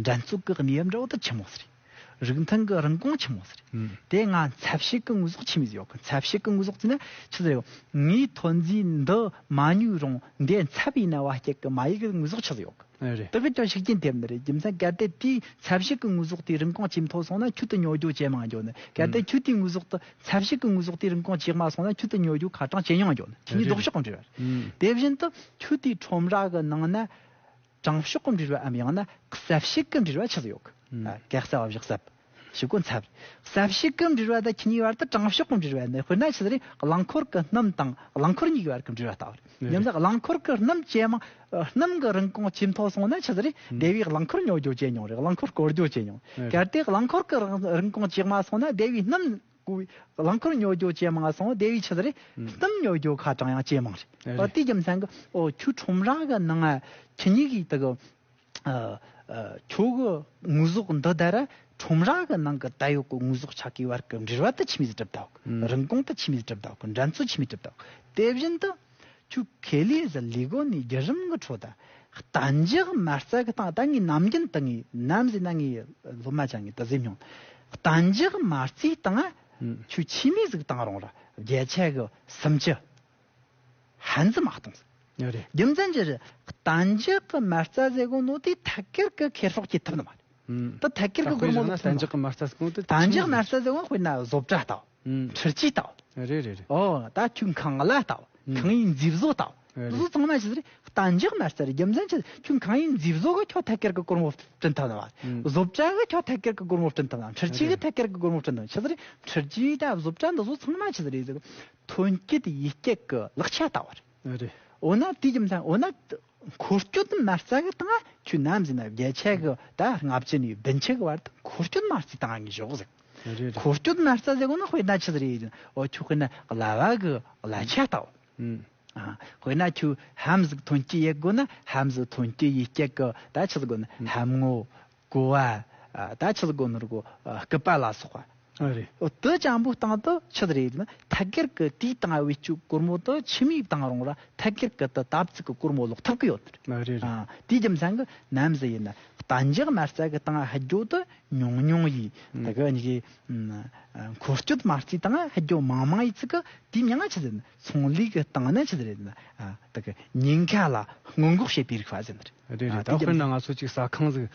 འགྲན་རྩོད་ཀྱི་གནས་བབ་འདྲ་བོ་དེ་ཆི་མོ་ཟིག་རེད། རིགས་མཐུན་གྱི་རིན་གོང་ཆི་མོ་ཟིག་རེད། ཨང་། དེ་ང་ཚབ་བྱེད་ཀྱི་དངོས་ཟོག་ཆི་མོ་ཟིག་ཡོད་གི་ཚབ་བྱེད་ཀྱི་དངོས་ཟོག་ཟེར་ན་ཆི་ཟིག་ཡོད། ངའི་ཐོན་རྫས་འདི་མ་ཉོས་རུང་འདི་ཚབ་ཡིན་ན་བ་སྐྱེད་ཀྱི་མ་ཡིག་གི་དངོས་ཟོག་ཆི་ཟིག་ཡོད་གི་ཨེ་རེད། དེ་གི་ཅང་ཤུགས་རྐྱེན་ཐེབས་ནི་རེད། རྒྱུ་མཚན་གལ་ཏེ་དེའི་ཚབ་བྱེད་ཀྱི་དངོས་ཟོག་དེའི་རིན་གོང་ཇེ་མཐོ་སོང་ན་ཁྱོད་དེ་ཉོ་རྒྱུ་ཇེ་མང་འགྱོ་ནི། གལ་ཏེ་ཨང་། ཁྱོད་དེའི་དངོས་ཟོག་དེ་ཚབ་བྱེད་ཀྱི་དངོས་ཟོག་དེའི་རིན་གོང་ཇེ་དམའ་སོང་ན་ཁྱོད་དེ་ཉོ་རྒྱུ་ཁ་གྲངས་ཇེ་ཉུང་འགྱོ་ནི། དེ་གཉིས་རེད། ལྡོག་ཕྱོགས་གང་འབྲེལ་བ་རེད། ཨང་། དེ་བཞིན་དུ་ཁྱོད་དེའི་ཁྲོམ་ར་གི་ནང་ན་དྲང་ཕྱོགས་གང་འབྲེལ་བའམ་ཡང་ན་གསབ་བྱེད་ཀྱི་འབྲེལ་བ་ཆི་ཟིག་ཡོད་གི་ཨང་། ཨ་གེགས་གསབ་བཞག་གསབ། ཞུ་གོ་ཚབ། གསབ་བྱེད་ཀྱི་འབྲེལ་བ་དང་ཁྱེད་གཉིས་བར་དུ་དྲང་ཕྱོགས་ཀྱི་འབྲེལ་བ་ནི་དཔེར་ན་ཆི་ཟིག་རེད། རླངས་འཁོར་གྱི་སྣུམ་དང་རླངས་འཁོར་གཉིས་ཀྱི་བར་གྱི་འབྲེལ་བ་ལྟ་བུ་རེད། ཡིན་ཙང་རླངས་འཁོར་གྱི་སྣུམ་ཇེ་མང་། སྣུམ་གྱི་རིན་གོང་ཇེ་མཐོ་སོང་ན་ཆི་ཟིག་རེད། ཨང་། སྡེ་བའི་རླངས་འཁོར་ཉོ་རྒྱུ་ཇེ་ཉུང་རེད། རླངས་འཁོར་སྐོར་རྒྱུ་ཇེ་ཉུང་། ཨང་། གལ་ཏེ་རླངས་འཁོར་གྱི་རིན་རིན་གོང་ཇེ་དམའ་སོང་ན་སྡེ་བའི་སྣུམ་གོ་བའི་རླངས་འཁོར་ཉོ་རྒྱུ་ཇེ་མང་སོང་སྡེ་བའི་ཆི་ཟིག་རེད། ཨང་། སྣུམ་ཉོ་རྒྱུ་ཁ་གྲངས་ཡང་ཇེ་མང་རེད། ཨ་རེད། ཨོ་དེའི་རྒྱུ་མཚན་གྱིས་ཨོ་ཁྱོད་ཁྲོམ་ར་གི་ནང་ང་ཁྱེད་གཉིས་ཀྱིས་དེ་གི་ཨ་ཨ་ཁྱོད་གི་དངོས་ཟོག་འདི་ལྟར་ཁྲོམ་ར་གི་ནང་གི་ད་ཡོད་གི་དངོས་ཟོག་ཆ་གི་བར་གི་འབྲེལ་བ་དེ་ཆི་མོ་ཟིག་གྲུབ་ཐུབ་གི་ཨང་། རིན་གོང་དེ་ཆི་མོ་ཟིག་གྲུབ་ཐུབ་གི་འགྲན་རྩོད་ཆི་མོ་ཟིག་གྲུབ་ཐུབ་གི་དེ་བཞིན་དུ་ཁྱོད་ཁེ་ལས་ཟིག་ལས་གོ་ནས་བརྒྱུད་རིམ་གི་ཁྲོད་དུ་གཏན་འཇགས་མ་རྩ་གི་སྟེང་ད་ངས་ནམ་རྒྱུན་དུ་ངས་ནམ་ཟིག་ན་ངས་སློབ་མ་ཅང་ངས་དུ་ཟེར་མྱོང་། གཏན་འཇགས་མ་རྩའི་སྟེང་ཨང་། ཁྱོད་ཆི་མོ་ཟིག་བཏང་རུང་ར་བརྒྱ་ཆ་གི་སུམ་ཅུ། ཧན་ཟི་མ་གཏོང་ཟིག་ཡོད་རེད། རྒྱུ་མཚན་ཅི་རེད། གཏན་འཇགས་ཀྱི་མ་རྩ་ཟེར་གོ་ནོ་དེ་ཐད་ཀར་གྱི་ཁེ་སྲོག་སྐྱེད་ཐུབ་ནི་མ་རེད། ཨང་། ད་ཐད་ཀར་གྱི་སྒོར་མོ་ལོག་ཐུབ་ནི་མ་རེད། གཏན་འཇགས་ཀྱི་མ་རྩ་ཟེར་གོ་ནོ་དེ་གཏན་འཇགས་མ་རྩ་ཟེར་གོ་ནོ་དཔེར་ན་བཟོ་གྲྭ་ལྟ་བུ། ཨང་། འཕྲུལ་ཆས་ལྟ་བུ། རེད་རེད་རེད། ཨོ་ད་ཁྱོད་ཁང་གླ་ལྟ་བུ། ཨང་། ཁང་ཡིག་མཛེས་བཟོ་ལྟ་བུ། རེད་རེད། བཟོ་ཚང་མ་ཆི་ཟིག་རེད། གཏན་འཇགས་མ་རྩ་རེད། རྒྱུ་མཚན་ཆི་ཟིག་ཁྱོད་ཁང་ཡིག་མཛེས་བཟོ་གི་ཁྱོད་ཐད་ཀར་གྱི་སྒོར་མོ་བསྐྲུན་ཐུབ་ནི་མ་རེད། ཨང་། བཟོ་གྲྭ་གི་ཁྱོད་ཐད་ཀར་གྱི་སྒོར་མོ་བསྐྲུན་ཐུབ་ནི་མ་རེད། འཕྲུལ་ཆས་གི་ཐད་ཀར་གྱི་སྒོར་མོ་བསྐྲུན་ཐུབ་ནི་མ་རེད། ཆི་ཟིག་རེད། འཕྲུལ་ཆས་དང་བཟོ་གྲྭ་འདི་བཟོ་ཚང་མ་ཆི་ཟིག་རེད་ཟེར། ཐོན་སྐྱེད་ཡིད་སྐྱེད་ཀྱི་ལག་ཆ་ལྟ་བུ་རེད། རེད། འོ་ན་དེའི་རྒྱུ་མཚན་འོ་ན་འཁོར་སྐྱོད་མ་རྩ་གི་སྟེང་ང་ཁྱོད་ནམ་ཟིག་ན་བརྒྱ་ཆ་གི་ད་ལྔ་བཅུ་ནས་བདུན་ཅུ་གི་བར་དུ་འཁོར་སྐྱོད་མ་རྩའི་སྟེང་ང་ངས་བཞག་ཟིག་རེད་རེད། འཁོར་སྐྱོད་མ་རྩ་ཟེར་གོ་ནོ་དཔེར་ན་ཆི་ཟིག་རེད་ཟེར་ན། འོ་ཁྱོད་དཔེར་ན་གླ་བ་གི་གླ་ཆ་ལྟ་བུ། ཨང་། ཨ་དཔེར་ན་ཁྱོད་ལྷམ་ཟིག་ཐོན་སྐྱེད་ཡེད་དགོས་ན་ལྷམ་ཟིག་ཐོན་སྐྱེད་ཡིད་སྐྱེད་གི་ད་ཆི་ཟིག་དགོས་ན། ཨང་། ལྷམ་ངོ་ཀོ་བ། ཨ་ད་ཆི་ཟིག་དགོས་ནོ་ར་གོ་ཨ་སྐུད་པ་ལ་སོགས་པ། ཨ་རེད། འོ་དེ་ཅང་པོ་སྟེང་དུ་ཆི་ཟིག་རེད་ཟེར་ན། ཐད་ཀར་གི་དེའི་སྟེང་བེད་སྤྱོད་སྒོར་མོ་དེ་ཆི་མོ་བཏང་རུང་ར་ཐད་ཀར་གི་དེ་ད་ཙིག་གི་སྒོར་མོ་ལོག་ཐུབ་གི་ཡོད་ནི་རེད། ཨ་རེད་རེད། ཨ་དེའི་རྒྱུ་མཚན་གི་ནམ་ཟིག་ཡིན་ན་གཏན་འཇགས་མ་རྩ་གི་སྟེང་ང་ཕུད་རྒྱུ་དེ་ཉུང་ཉུང་ཡིན། ཨང་། ད་གི་ནི་གི་ཨ་འཁོར་སྐྱོད་མ་རྩའི་སྟེང་ང་ཕུད་རྒྱུ་མང་མང་ཡིན་ཙི་གི་དེའི་མིང་ང་ཆི་ཟེར་ན། ཚོང་ལས་གི་སྟེང་ན་ཆི་ཟིག་རེད་ཟེར་ན། ཨ་ད་གི་ཉེན་ཁ་ལ་སྔོན་འགོག་བྱེད་པའི་རིག་པ་ཟེར་ནི་རེད། རེད་རེད། ཨ་ད་དེའི་རྒྱུ་དཔེར་ན་ང་ཚོ་ཅིག་ཟ་ཁང་ཟིག་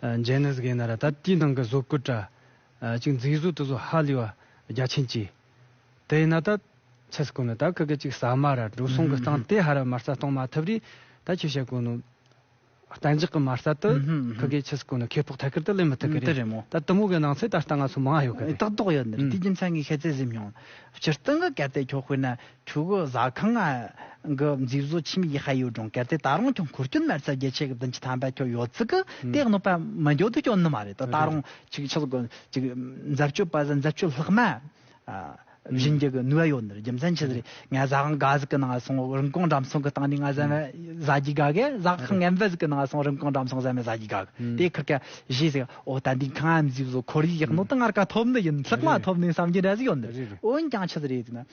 ཨ་འཇལ་ནི་ཟིག་ཡིན་ན་ར་ད་དེའི་ནང་གི་བཟོ་བཀོད་ར་ཨ་ཅིག་མཛེས་བཟོ་དེ་ཚོ་ཧ་ལས་པ་རྒྱ་ཆེན་གྱིས། དེ་ཡིན་ན་ད་ཆི་ཟིག་གོ་ནི་ད་ཁི་གི་ཅིག་ཟ་མ་ར་འགྲོ་སོང་གི་སྟེང་དེ་ཧ་ར་མ་རྩ་གཏོང་མ་ཐུབ་རེད། ད་ཁྱོས་བཤད་གོ་ནོ། གཏན་འཇགས་ཀྱི་མ་རྩ་དུ་ཨུ་ཧུམ་ཨུ་ཧུམ། ཁི་གེ་ཆི་ཟིག་གོ་ནོ་ཁེ་སྤོགས་ཐད་ཀར་དུ་ལེན་མི་ཐུབ་གི་ཨུ་དེ་རེད། རེད་མོ། ད་དུ་མོ་གི་ནང་ཚེ་ད་ལྟ་ང་ཚོ་མང་ཡོད་གི་དེ། ཏག་ཏག་ཡོད་ནི་རེད། ཨུ། དེ་རྒྱུ་མཚན་ངས་ཤེས་ཚད་ཟིན་མྱོང་། སྤྱིར་བཏང་གི་གལ་ཏེ་ཁྱོད་དཔེར་ན་ཁྱོད་གི་ཟ་ཁང་ང་གི་མཛེས་བཟོ་ཆི་མོ་ཡེ་ཧ་ཡོད་རུང་། གལ་ཏེ་ད་རུང་ཁྱོད་འཁོར་སྐྱོད་མ་རྩ་བརྒྱད་ཅུ་གི་བདུན་ཅུ་ཐམ་པ་ཁྱོད་ཡོད་ཚིག་གི་ཨུ། དེ་གནོད་པ་མི་འགྱོ་དུ་སྐྱོན་ནི་མ་རེད། ད་ད་རེད། རུང་ཅིག་ཆི་ཟིག་གོ་ཅིག་འཛད་སྤྱོད་པ་ཟིག་འཛད་སྤྱོད་ལྷག་མ། ཨ། བཞིན་རྒྱུ་གི་ནུས་པ་ཡོད་ནི་རེད། རྒྱུ་མཚན་ཆི་ཟིག་རེད། ང་ཟ་ཁང་ག་ཟིག་གི་ནང་སོང་། རིན་གོང་འགྲམ་སོང་གི་སྟེང་ནས་ང་ཟ་མ་ཟ་རྒྱུ་དགའ་གི། ཟ་ཁང་ངན་པ་ཟིག་གི་ནང་སོང་། རིན་གོང་འགྲམ་སོང་ཟ་མ་ཟ་རྒྱུ་དགའ་གི། དེ་ཁིར་ཀ་གཞས་ཟིག་འོ་ད་འདི་ཁང་ཨ་མཛེས་བཟོ་ཁོར་ཡུག་ཡག་ནོ་ད་ངར་ཀ་ཐོབ་ནི་ཡིན། ལྷག་མ་ཐོབ་ནི་བསམ་རྒྱུ་འདྲ་ཟིག་ཡོད་ནི་རེད། འོན་ཀྱང་ཆི་ཟིག་རེད་ཟེར་ན།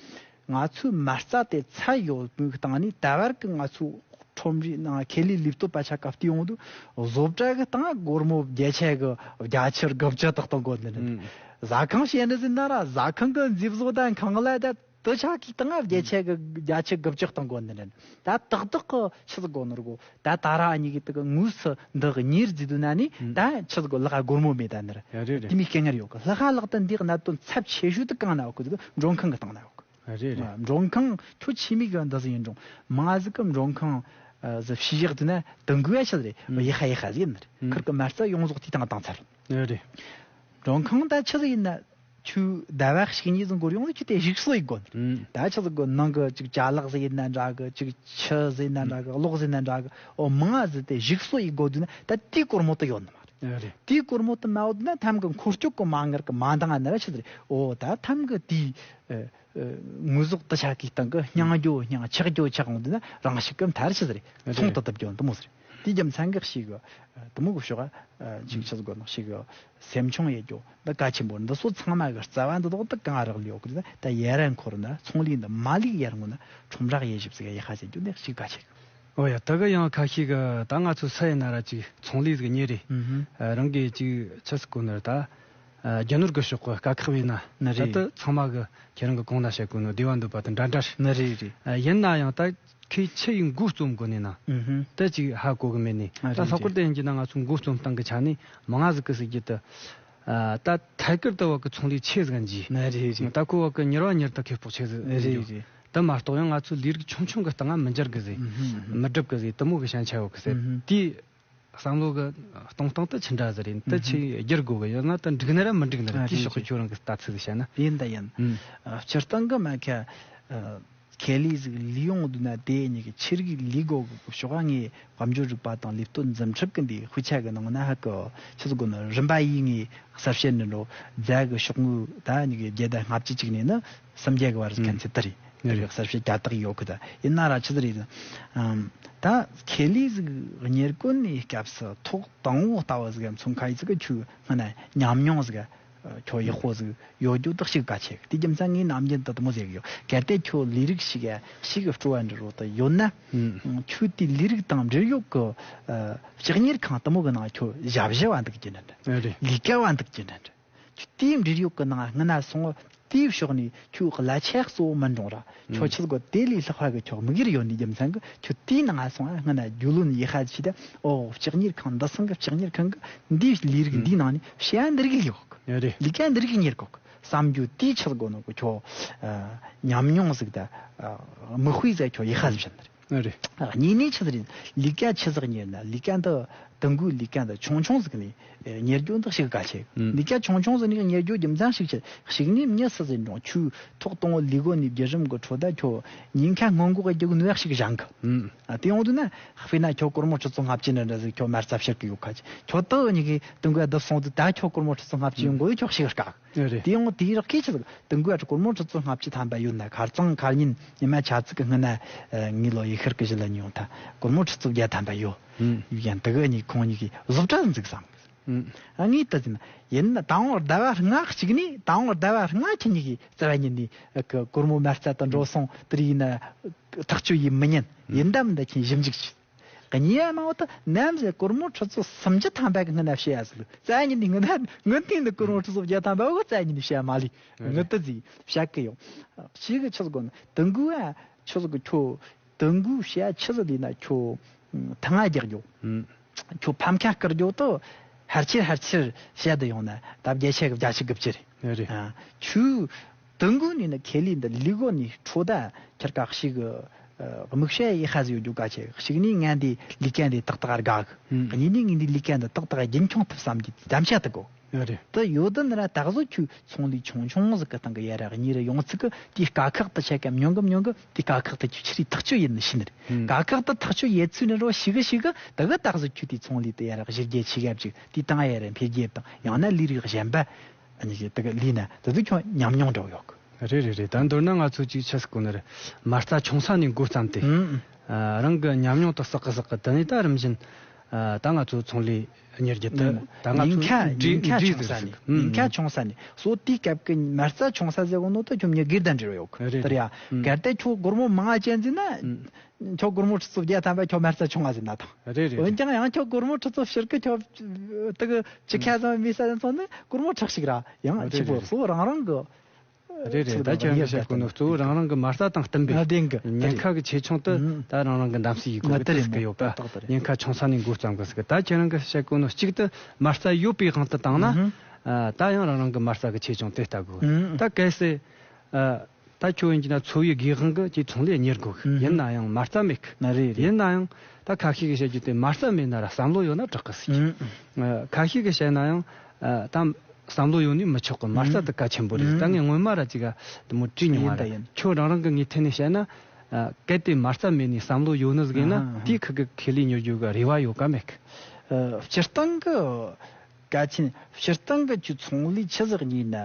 ང་ཚོའི་མ་རྩ་དེ་ཚད་ཡོད་པའི་སྟེང་ནས་ད་བར་གི་ང་ཚོའི་ཁྲོམ་རའི་ནང་ཁེ་ལས་ལུས་སྟོབས་པ་ཆ་སྐབས་དེ་ཡོང་དུས་བཟོ་གྲྭ་གི་སྟེང་སྒོར་མོ་བརྒྱ་ཆ་གི་བརྒྱ་ཆ་དགུ་བཅུ་དག་གཏོང་དགོས་ནི་རེད། ཨང་། ཟ་ཁང་བཤད་ནི་ཟིན་ན་ར་ཟ་ཁང་གི་མཛེས་བཟོ་དང་ཁང་གླ་དང་དུ་ཆ་གི་སྟེང་བརྒྱ་ཆ་གི་བརྒྱ་ཆ་དགུ་བཅུ་གཏོང་དགོས་ནི་རེད། ད་ཏག་ཏག་གི་ཆི་ཟིག་དགོས་ནི་རེད་གོ། ད་ད་ར་ཨ་ཉི་གི་དུ་གི་དངོས་སུ་འདི་གི་གཉེར་བརྩིས་དུས་ན་ནི་ཨང་། ད་ཆི་ཟིག་གོ་ལག་སྒོར་མོ་མེད་ད་ནི་རེད། ཡ་རེད་རེད། དེ་མོ་སྐད་ངར་ཡོད་གི། ལྷག་ཧ་ལག་ཏུ་འདི་གནད་དོན་ཚབས་ཆེ་ཤོས་དུ་གང་ན་ཡོད་གི། དུ་མགྲོན་ཁང་གི་སྟེང་ན་ཡོད་གི། རེད་རེད། མགྲོན་ཁང་ཁྱོད་ཆི་མོ་གི་འདི་ཟིག་ཡིན་རུང་མང་ཟིག་གི་མགྲོན་ཁང་ཨ་ཟིག་ཕྱི་བཞག་དུས་ན་དུ་འགོས་ཡ་ཆི་ཟིག་རེད། ཨང་། ཡེ་ཧ་ཡེ་ཧ་ཟིག་ཡིན་ནི་རེད། ཨང་། ཁིར་གི་མ་རྩ་ཡོངས་རྫོགས་དེའི་སྟེང་བཏང་ཚར། རེད་རེད། མགྲོན་ཁང་ད་ཆི་ཟིག་ཡིན་ན་ཁྱོད་ཟླ་བ་གཅིག་གཉིས་ཟིག་འགོར་ཡོང་ན་ཁྱོད་དེ་གཞུག་གསོ་ཡེ་དགོས་ནི་རེད། ཨང་། ད་ཆི་ཟིག་གི་ནང་གི་ཅིག་ཅ་ལག་ཟིག་ཡིན་ན་འདྲ་གི། ཅིག་ཆུ་ཟིག་ཡིན་ན་འདྲ་གི། གློག་ཟིག་ཡིན་ན་འདྲ་གི། འོ་མང་ཟིག་དེ་གཞུག་གསོ་ཡེ་དགོས་དུས་ན་ད་དེའི་སྒོར་མོ་དུ་ཡོད་ནི་མ་རེད། རེད་རེད། དེའི་སྒོར་མོ་དུ་མ་ཡོད་ན་ཐམ་གི་འཁོར་སྐྱོད་གི་མ་དངུལ་གི་མ་འདང་ང་ནི་ར་ཆི་ཟིག་རེད། འོ་ད་ཐམ་གི་དེའི་ཨ། དངོས་ཟོག་དུ་ཆ་གི་སྟེང་གི་སྙིང་རྒྱོ་སྙིང་། ཆག་རྒྱོ་ཆག་འོང་དུས་ན་རང་ཞིག་གམ་ཐར་ཆི་ཟིག་རེད། ཚོང་དུ་དུ་བརྒྱོན་དུ་མོ་ཟིག་རེད། དེའི་རྒྱུ་མཚན་གི་ཞིག་གི་དུ་མོ་གི་ཤོག་ཨ། ཅིག་ཆི་ཟིག་གོ་ནོ་ཞིག་གི་སེམས་ཆུང་ཡེ་རྒྱོ་འདི་གལ་ཆེན་པོ། འདི་སོ་ཚང་མ་གི་རྩ་བ་འདི་དོག་ཏུ་གང་རག་ལས་ཡོད་གི། ད་ཡར་འཁོར་ན་ཚོང་ལས་འདི་མ་ལུག་ཡར་ངོ་ན་ཁྲོམ་རག་ཡེ་ཞིབ་ཟིག་ཡེ་ཧ་ཟེར་རྒྱུ་འདི་ཞིག་གལ་ཆེ་གི། འོ་ཡ། ད་གི་ཡང་ཁ་ཤས་གི་ད་ང་ཚོ་སུ་ཡིན་ན་ར་ཅིག་ཚོང་ལས་ཟིག་གཉེར་རེ། ཨུ་ཧུམ། ཨ། རང་གི་ཅིག་ཆི་ཟིག་གོ་ནི་རེད་ད། ཨ། རྒྱུ་ནོར་གི་ཕྱོགས་གི་དཀའ་ཁག་བས་ན། ན་རེད། ད་དུ་ཚང་མ་གི་ཁྱེད་རང་གི་གོང་ན་བཤད་གོ་ནོ་བདེ་བ་འདོད་པ་དང་འདྲ་འདྲ་རེད། ན་རེད་རེད། ཨ། ཡིན་ན་ཡང་ད་ཁོས་ཆི་ཡི་མགོ་རྩོམ་དགོས་ནི་ན། ཨུ་ཧུམ། ད་ཅིག་ཧ་གོ་གི་མེད་ནི། ཨ། ད་རེད་ལྷག་པར་རེད། དུ་ཡིན་གྱི་ན་ང་ཚོ་མགོ་རྩོམ་སྟངས་གི་ཆ་ནས་མང་ང་ཟིག་གི་ཟིག་གི་ད། ཨ། ད་ཐད་ཀར་དུ་བ་གི་ཚོང་ལས་ཆེ་ཟིག་འཇིག། ན་རེད་རེད། ད་ཁོ་བ་གི་མྱུར་བ་མྱུར་དུ་ཁེ་སྤོགས་ཆེ་ཟིག་རེད་འཇིག་རེད། དེ་མ་གཏོགས་ཡང་ང་ཚོའི་ལས་རིགས་ཆུང་ཆུང་གི་སྟེང་ང་མི་འགྱུར་གི་ཟེ། ཨུ་ཧུམ། མི་སྒྲུབ་གི་ཟེ། དེ་མོ་གི་ཞན་ཆ་ཡོད་གི་ཟེ། ཨུ་ཧུམ། དེའི་བསམ་བློ་གི་གཏོང་སྟངས་དེ་ཆི་འདྲ་ཟིག་རེད། དེ་ཨུ་ཧུམ། ཆི་བསྒྱུར་དགོས་གི་ཡོད་ན་དེ་འགྲིག་ནི་ར་མི་འགྲིག་ནི་ར། ཨ། དེའི་རེད་ཕྱོགས་གི་རེད། ཁྱོད་རང་གི་ལྟ་ཚུལ་ཟིག་བཤད་ན། ཡིན་ད་ཡིན། ཨུ། ཨ། སྤྱིར་བཏང་གི་མ་ཁ། ཨ། ཁེ་ལས་ཟིག་ལས་ཡོང་དུས་ན་དེ་གཉིས་ཀྱི་ཆི་རིགས་ལས་དགོས་གི་ཤོག་ཨ། ངས་དཔལ་འབྱོར་རིག་པ་དང་ལས་གཏོད་འཛིན་ཁྲིམས་ཀྱི་འདི་དཔེ་ཆ་གི་ནང་ན་ཧ་གི་ཆི་ཟིག་གོ་ནི་རིམ་པ་ཡིས་ངས་གསལ་བཤད་ནི་འགྲོ། རྫ་གི་ཤོག་ངོས་ད་གཉིས་ཀྱི་བརྒྱ་དང་ལྔ་བཅུ་གཅིག་ནས་ནི་སུམ་བརྒྱ་གི་བར་ཟིག་ཁན་ཚེ་ད་རེད། ཨུ། དེ་རེད། གི་གསལ་བཤད་རྒྱ་དག་ཡོད་གི། ད་ཡིན་ན་ར་ཆི་ཟིག་རེད། ཨམ། ད་ཁེ་ལས་ཟིག་གཉེར་གོ་ནི་སྐབས་སུ་ཐོག་དང་བོ་ལྟ་བུ་ཟིག་མཚོན་ཁ་ཡི་ཟིག་གི་ཆུ་སྔ་ན་ཉམས་མྱོང་ཟིག་ཁྱོད་ཡག་པོ་ཟིག་ཡོད་རྒྱུ་དག་ཞིག་གལ་ཆེ་གི། དེ་རྒྱུ་མཚན་ངས་ནམ་རྒྱུན་དུ་དེ་མོ་ཟེར་གི་ཡོད། གལ་ཏེ་ཁྱོད་ལས་རིགས་ཤིག་ཡ་ཞིག་གི་སྤྲོ་བ་འདྲ་རོ་དུ་ཡོད་ན། ཨུ། ཁྱོད་དེ་ལས་རིགས་དང་འབྲེལ་ཡོད་གི། ཨ། ལྕགས་གཉེར་ཁང་དེ་མོ་གི་ནང་ཁྱོད་ཞབས་ཞུ་བ་འདུག་རྒྱུ་ནི་འདྲ། ཨ། རེད། ལས་ཀ་བ་འདུག་རྒྱུ་ནི་འདྲ། ཁྱོད་དེའི་འབྲེལ་ཡོད་གི་ནང་སྔ་ན་སོང་། དེའི་ཕྱོགས་ནས་ཁྱོད་གླ་ཆ་གཙོ་བོ་མི་འགྲོ་ར། ཁྱོད་ཨུ། ཆི་ཟིག་གོ་དེ་ལས་ལྷག་པ་གི་ཁྱོད་དམིགས་ཡུལ་ཡོད་ནི་རྒྱུ་མཚན་གི་ཁྱོད་དེའི་ནང་སོང་ཨ། སྔ་ན་རྒྱུས་ལོན་ཡེ་ཧ་ཆི་ད། ཨོ་ལྕགས་གཉེར་ཁང་འདི་སང་གི་ལྕགས་གཉེར་ཁང་གི་འདིའི་ལས་རིགས་འདིའི་ནང་ནས་བྱ་བ་འདི་རིགས་ཡོད་གི། ཨ། རེད། ལས་ཀ་འདི་རིགས་གཉེར་གོ་གི་བསམ་རྒྱུ་དེའི་ཆི་ཟིག་གོ་ནོ་གི་ཁྱོད། ཨ། ཉམས་མྱོང་ཟིག་ད། ཨ། མིག་དཔེ་ཟིག་ཁྱོད་ཡེ་ཧ་ཟིག་བྱིན་ནི་རེད། ཨ། རེད། ཨ། གཉིས་ནས་ཆི་ཟིག་རེད། ལས་ཀ་ཆི་ཟིག་གཉེར་ན་ལས་ཀ་འདི་དུ་འགོའི་ལས་ཀ་འདི་ཆུང་ཆུང་ཟིག་ནས་གཉེར་རྒྱུ་འདི་ཞིག་གལ་ཆེ། ཨུ། ལས་ཀ་ཆུང་ཆུང་ཟིག་ནས་གཉེར་རྒྱུ་རྒྱུ་མཚན་ཞིག་ཆེ། ཞིག་ནས་མྱི་སུ་ཟིག་འགྲོ་ཁྱོད་ཐོག་དང་བོ་ལས་གོ་ནས་བརྒྱུད་རིམ་གི་ཁྲོད་ད་ཁྱོད་ཉིན་ཁ་སྔོན་འགོག་གི་རྒྱུ་ནུས་ཤིག་སྦྱང་གི། ཨུ། ཨ། དེ་ཡོང་དུས་ན་དཔེར་ན་ཁྱོད་སྒོར་མོ་ཁྲི་ཚོ་ལྔ་བཅུ་ནི་འདྲ་ཟིག་ཁྱོད་མ་རྩ་བཤེར་གི་ཡོད་ཁ་ཆེ། ཁྱོད་དུ་གཉིས་ཀའི་དུ་འགོའི་བསྡུ་སོང་དུས་ད་ཁྱོད་སྒོར་མོ་ཁྲི་ཚོ་ལྔ་བཅུ་ཡོང་དགོས་ཁྱོད་ཞིག་དཀའ་གི། རེད། དེ་ཡང་དེའི་རག་གི་ཆི་ཟིག་དུ་འགོའི་སྒོར་མོ་ཁྲི་ཚོ་ལྔ་བཅུ་ཐམ་པ་ཡོད་ན་ཁར་ཚང་ཁར་ཉིན་ཉི་མ་ཆ་ཚིག་གི་སྔོན་ན། ཨ། ངའི་ལོ་ཡི་ཤར་གི་བཞི་ལ་ཉོ་ཐ་སྒོར་མོ་ཁྲི་ཚོ་བརྒྱ་ཐམ་པ་ཡོད། ཨུ། ཡང་དུ་གི་གཉིས་ཁོང་གཉིས་ཀྱི་བཟོ་གྲྭ་འཛུགས་བསམ་གི། ཨུ། ཨ། ངས་ད་ཟིན་ཡིན་ན་དང་བོ་ཟླ་བ་ལྔ་གཅིག་ནས་དང་བོ་ཟླ་བ་ལྔ་ཁྱེད་གཉིས་ཀྱི་རྩ་བ་ཉིད་ནས་གི་སྒོར་མོ་མ་རྩ་དང་འགྲོ་སོང་དེར་ཡིན་ན་ཐག་གཅོད་ཡིན་མི་ཉན། ཨུ། ཡིན་ད་མིན་ད་ཁྱེད་ཞིབ་འཇུག་བྱེད། གཉིས་ཡ་མང་བོ་ད་ནམ་ཟེར་སྒོར་མོ་ཁྲི་ཚོ་སུམ་ཅུ་ཐམ་པ་གི་སྔོན་ན་བཤད་ཡ་ཟིག་ལུགས་རྩ་ཉིད་ནས་སྔོན་ན་སྔོན་ཐིང་ནས་སྒོར་མོ་ཁྲི་ཚོ་བརྒྱ་ཐམ་པ་བོ་རྩ་ཉིད་ནས་བཤད་ཡ་མ་ལུས། ཨ། ངི་ཏི་ཟིག་བཤད་གི་ཡོང་། ཞིག་གི་ཆི་ཟིག་གོ་ན་དུ་འགོའི་ཨ་ཆི་ཟིག་གི་ཁྱོད་དུ་འགོའི་བཤད་ཆི་ཟིག་ལས་ན་ཁྱོད་ཐང་ང་རྒྱག་རྒྱོ། ཨུ། ཁྱོད་ཕམ་ཁ་བསྐུར་རྒྱོ་དུ་ཧར་ཆེར་ཧར་ཆེར་བཤད་དུ་ཡོང་ན་ད་བརྒྱ་ཆ་གི་བརྒྱ་ཆ་དགུ་བཅུ་རེད། རེད། ཨ། ཁྱོད་དུ་འགོ་ནས་ནི་ཁེ་ལས་འདི་ལས་གོ་ནས་འཕྲོ་ད་ཁྱེར་ཀ་ཞིག་གི་ དམིགས་བྱ་ཡི་ཧ་ཟི་ཡོད་རྒྱུ་ག་ཆེ། གཅིག་ནི་ངན་དེ་ལས་ཀ་འདི་ཏག་ཏག་དགའ་གི། ཨུམ། གཉིས་ནི་ངན་དེ་ལས་ཀ་འདི་ཏག་ཏག་རྒྱུན་འཁྱོངས་ཐུབ་བསམ་གྱི་དམ་བཅའ་དུ་གོ། ཨ་རེད། དུ་ཡོད་དུ་ནི་ར་ད་གཟོད་ཁྱོད་ཚོང་ལས་ཆུང་ཆུང་ཟིག་གི་སྟེང་གི་ཡ་ར་གཉིས་ར་ཡོང་ཚིག་གི་དེའི་དཀའ་ཁག་དུ་ཆད་ཀ་མྱོང་གི་མྱོང་གི་དེའི་དཀའ་ཁག་དུ་ཁྱོད་ཆི་རིགས་ཐག་གཅོད་ཡིན་ནི་ཤི་ནི་རེད། ཨུམ། དཀའ་ཁག་དུ་ཐག་གཅོད་ཡེད་ཚུལ་ནི་རོ་ཤི་གི་ཤི་གི་དུ་གི་ད་གཟོད་ཁྱོད་དེའི་ཚོང་ལས་དུ་ཡ་ར་གཞི་རྒྱས་ཆེ་ག་བཅུག་དེའི་སྟེང་ཡ་ར་འཕེལ་རྒྱས་དང་ཡང་ན་ལས་རིགས་གཞན་པ་ཨ་ནི་ཞིག་དུ་གི་ལས་ན་དུ་དུ་ཁྱོད་ཉམས་མྱོང་འགྲོ་ཡོད་གི། རེད་རེད་རེད། ད་མདོར་ན་ང་ཚོ་ཅིག་ཆ་སི་གོ་ནི་རེད། མ་རྩ་ཆུང་ས་ནས་འགོ་བརྩམས་ཏེ། ཨུམ། ཨ། རང་གི་ཉམས་མྱོང་དང་བསགས་གི་བསགས་གི་དེ་ནས་ད་རིམ་བཞིན་ཨ། ད་ང་ཚོ་ཚོང་ལས་གཉེར་རྒྱུ་དེ། ཨུམ། ད་ང་ཉེན་ཚོ་ཁ་འབྲས་ཉེན་ཁ་འབྲས་ཆུང་ཟེར་ས་ཟིག་ནས། ཨུམ། ཉེན་ཁ་ཆུང་ས་ནས་སོ་དེའི་སྐབས་ཀྱི་མ་རྩ་ཆུང་ས་ཟེར་གོ་ནོ་ད་ཁྱོད་མྱི་སྒེར་དང་འབྲེལ་བ་ཡོད་གི། རེད་དེ་རེད། ཡ། ཨུམ། གལ་ཏེ་ཁྱོད་སྒོར་མོ་མང་ང་ཅན་ཟིན་ན། ཨུམ། ཁྱོད་སྒོར་མོ་ཁྲི་ཚོ་བརྒྱ་ཐམ་པ་ཁྱོད་མ་རྩ་ཆུང་ང་ཟིན་ན་ཐང་། རེད་རེད། འོན་ཀྱང་ཡང་ཁྱོད་སྒོར་མོ་ཁྲི་ཚོ་ཕྱིར་གི་ཁྱོད་དེ་གི་ཅི་ཁ་ཚང་མི་ས་ཚང་ནི་སྒོར་མོ་ཁྲག་ཞིག་ར་ཡང་རེད་ཆི་པོ་རེད་རེད། སོ་རང་རང་གི། རེད་རེད། ད་ཁྱེད་རང་གི་བཤད་གོ་ནོ་གཙོ་བོ་རང་རང་གི་མ་རྩ་དང་བསྟུན་པའི་ཨ་བདེན་གི། ཉེན་ཁ་གི་ཆེ་ཆུང་དུ་ཨུམ། ད་རང་རང་གི་གདམ་གསེས་ཡིན་གོ་ང་གི་དེ་དེ་རེད་སྐད་ཡོད་པ། ཏག་ཏག་དེ་རེད། ཉེན་ཁ་ཆུང་ས་ནས་འགོ་བརྩམས་གི་ཟིག་ད་ཁྱེད་རང་གི་བཤད་གོ་ནོ་གཅིག་ཏུ་མ་རྩ་ཡོད་པའི་དབང་དུ་བཏང་ན། ཨུམ། ཨ། ད་ཡང་རང་རང་གི་མ་རྩ་གི་ཆེ་ཆུང་དེ་ལྟ་དགོས། ཨུམ། ད་གལ་སྲིད་ཨ། ད་ཁྱོད་ཡིན་གྱི་ན་འཚོ་བའི་སྒེའུ་ཁུང་གི་ཀྱི་ཚོང་ལས་གཉེར་དགོས་གི། ཨུམ། ཡིན་ན་ཡང་མ་རྩ་མེད་གི། ན་རེད་རེད། ཡིན་ན་ཡང་ད་ཁ་ཤས་ཀྱིས་བཤད་རྒྱུ་དེ་མ་རྩ་མེད་ན་ར་བསམ་བློ་ཡོད་ན་དྲག་གི་ཟེར་གི། ཨུམ། ཨ། ཁ་ཤས་ཀྱིས་བཤད་ན་ཡང་། ཨ། ད་བསམ་བློ་ཡོད་ནི་མི་ཆོག་གི། མ་རྩ་དེ་གལ་ཆེན་པོ་རེད། ཨུམ། ད་ངས་སྔོན་མ་ར་ཅིག་ག་དེ་མོ་བྲིས་མྱོང་བ་ཡིན་ད་ར། ཡིན། ཁྱོད་རང་རང་གི་ངོས་ཐད་ནས་བཤད་ན། ཨ། གལ་ཏེ་མ་རྩ་མེད་ནས་བསམ་བློ་ཡོད་ནི་ཟིག་ཡིན་ན། ཨ་ཧ་ཧ། དེའི་ཁུལ་གི་ཁེ་ལས་གཉེར་རྒྱུ་གི་རེ་བ་ཡོད་ག་མེད་གི། ཨ། སྤྱིར་བཏང་གི་གལ་ཆེན། སྤྱིར་བཏང་གི་ཁྱོད་ཚོང་ལས་ཆི་ཟིག་གཉེར་ན།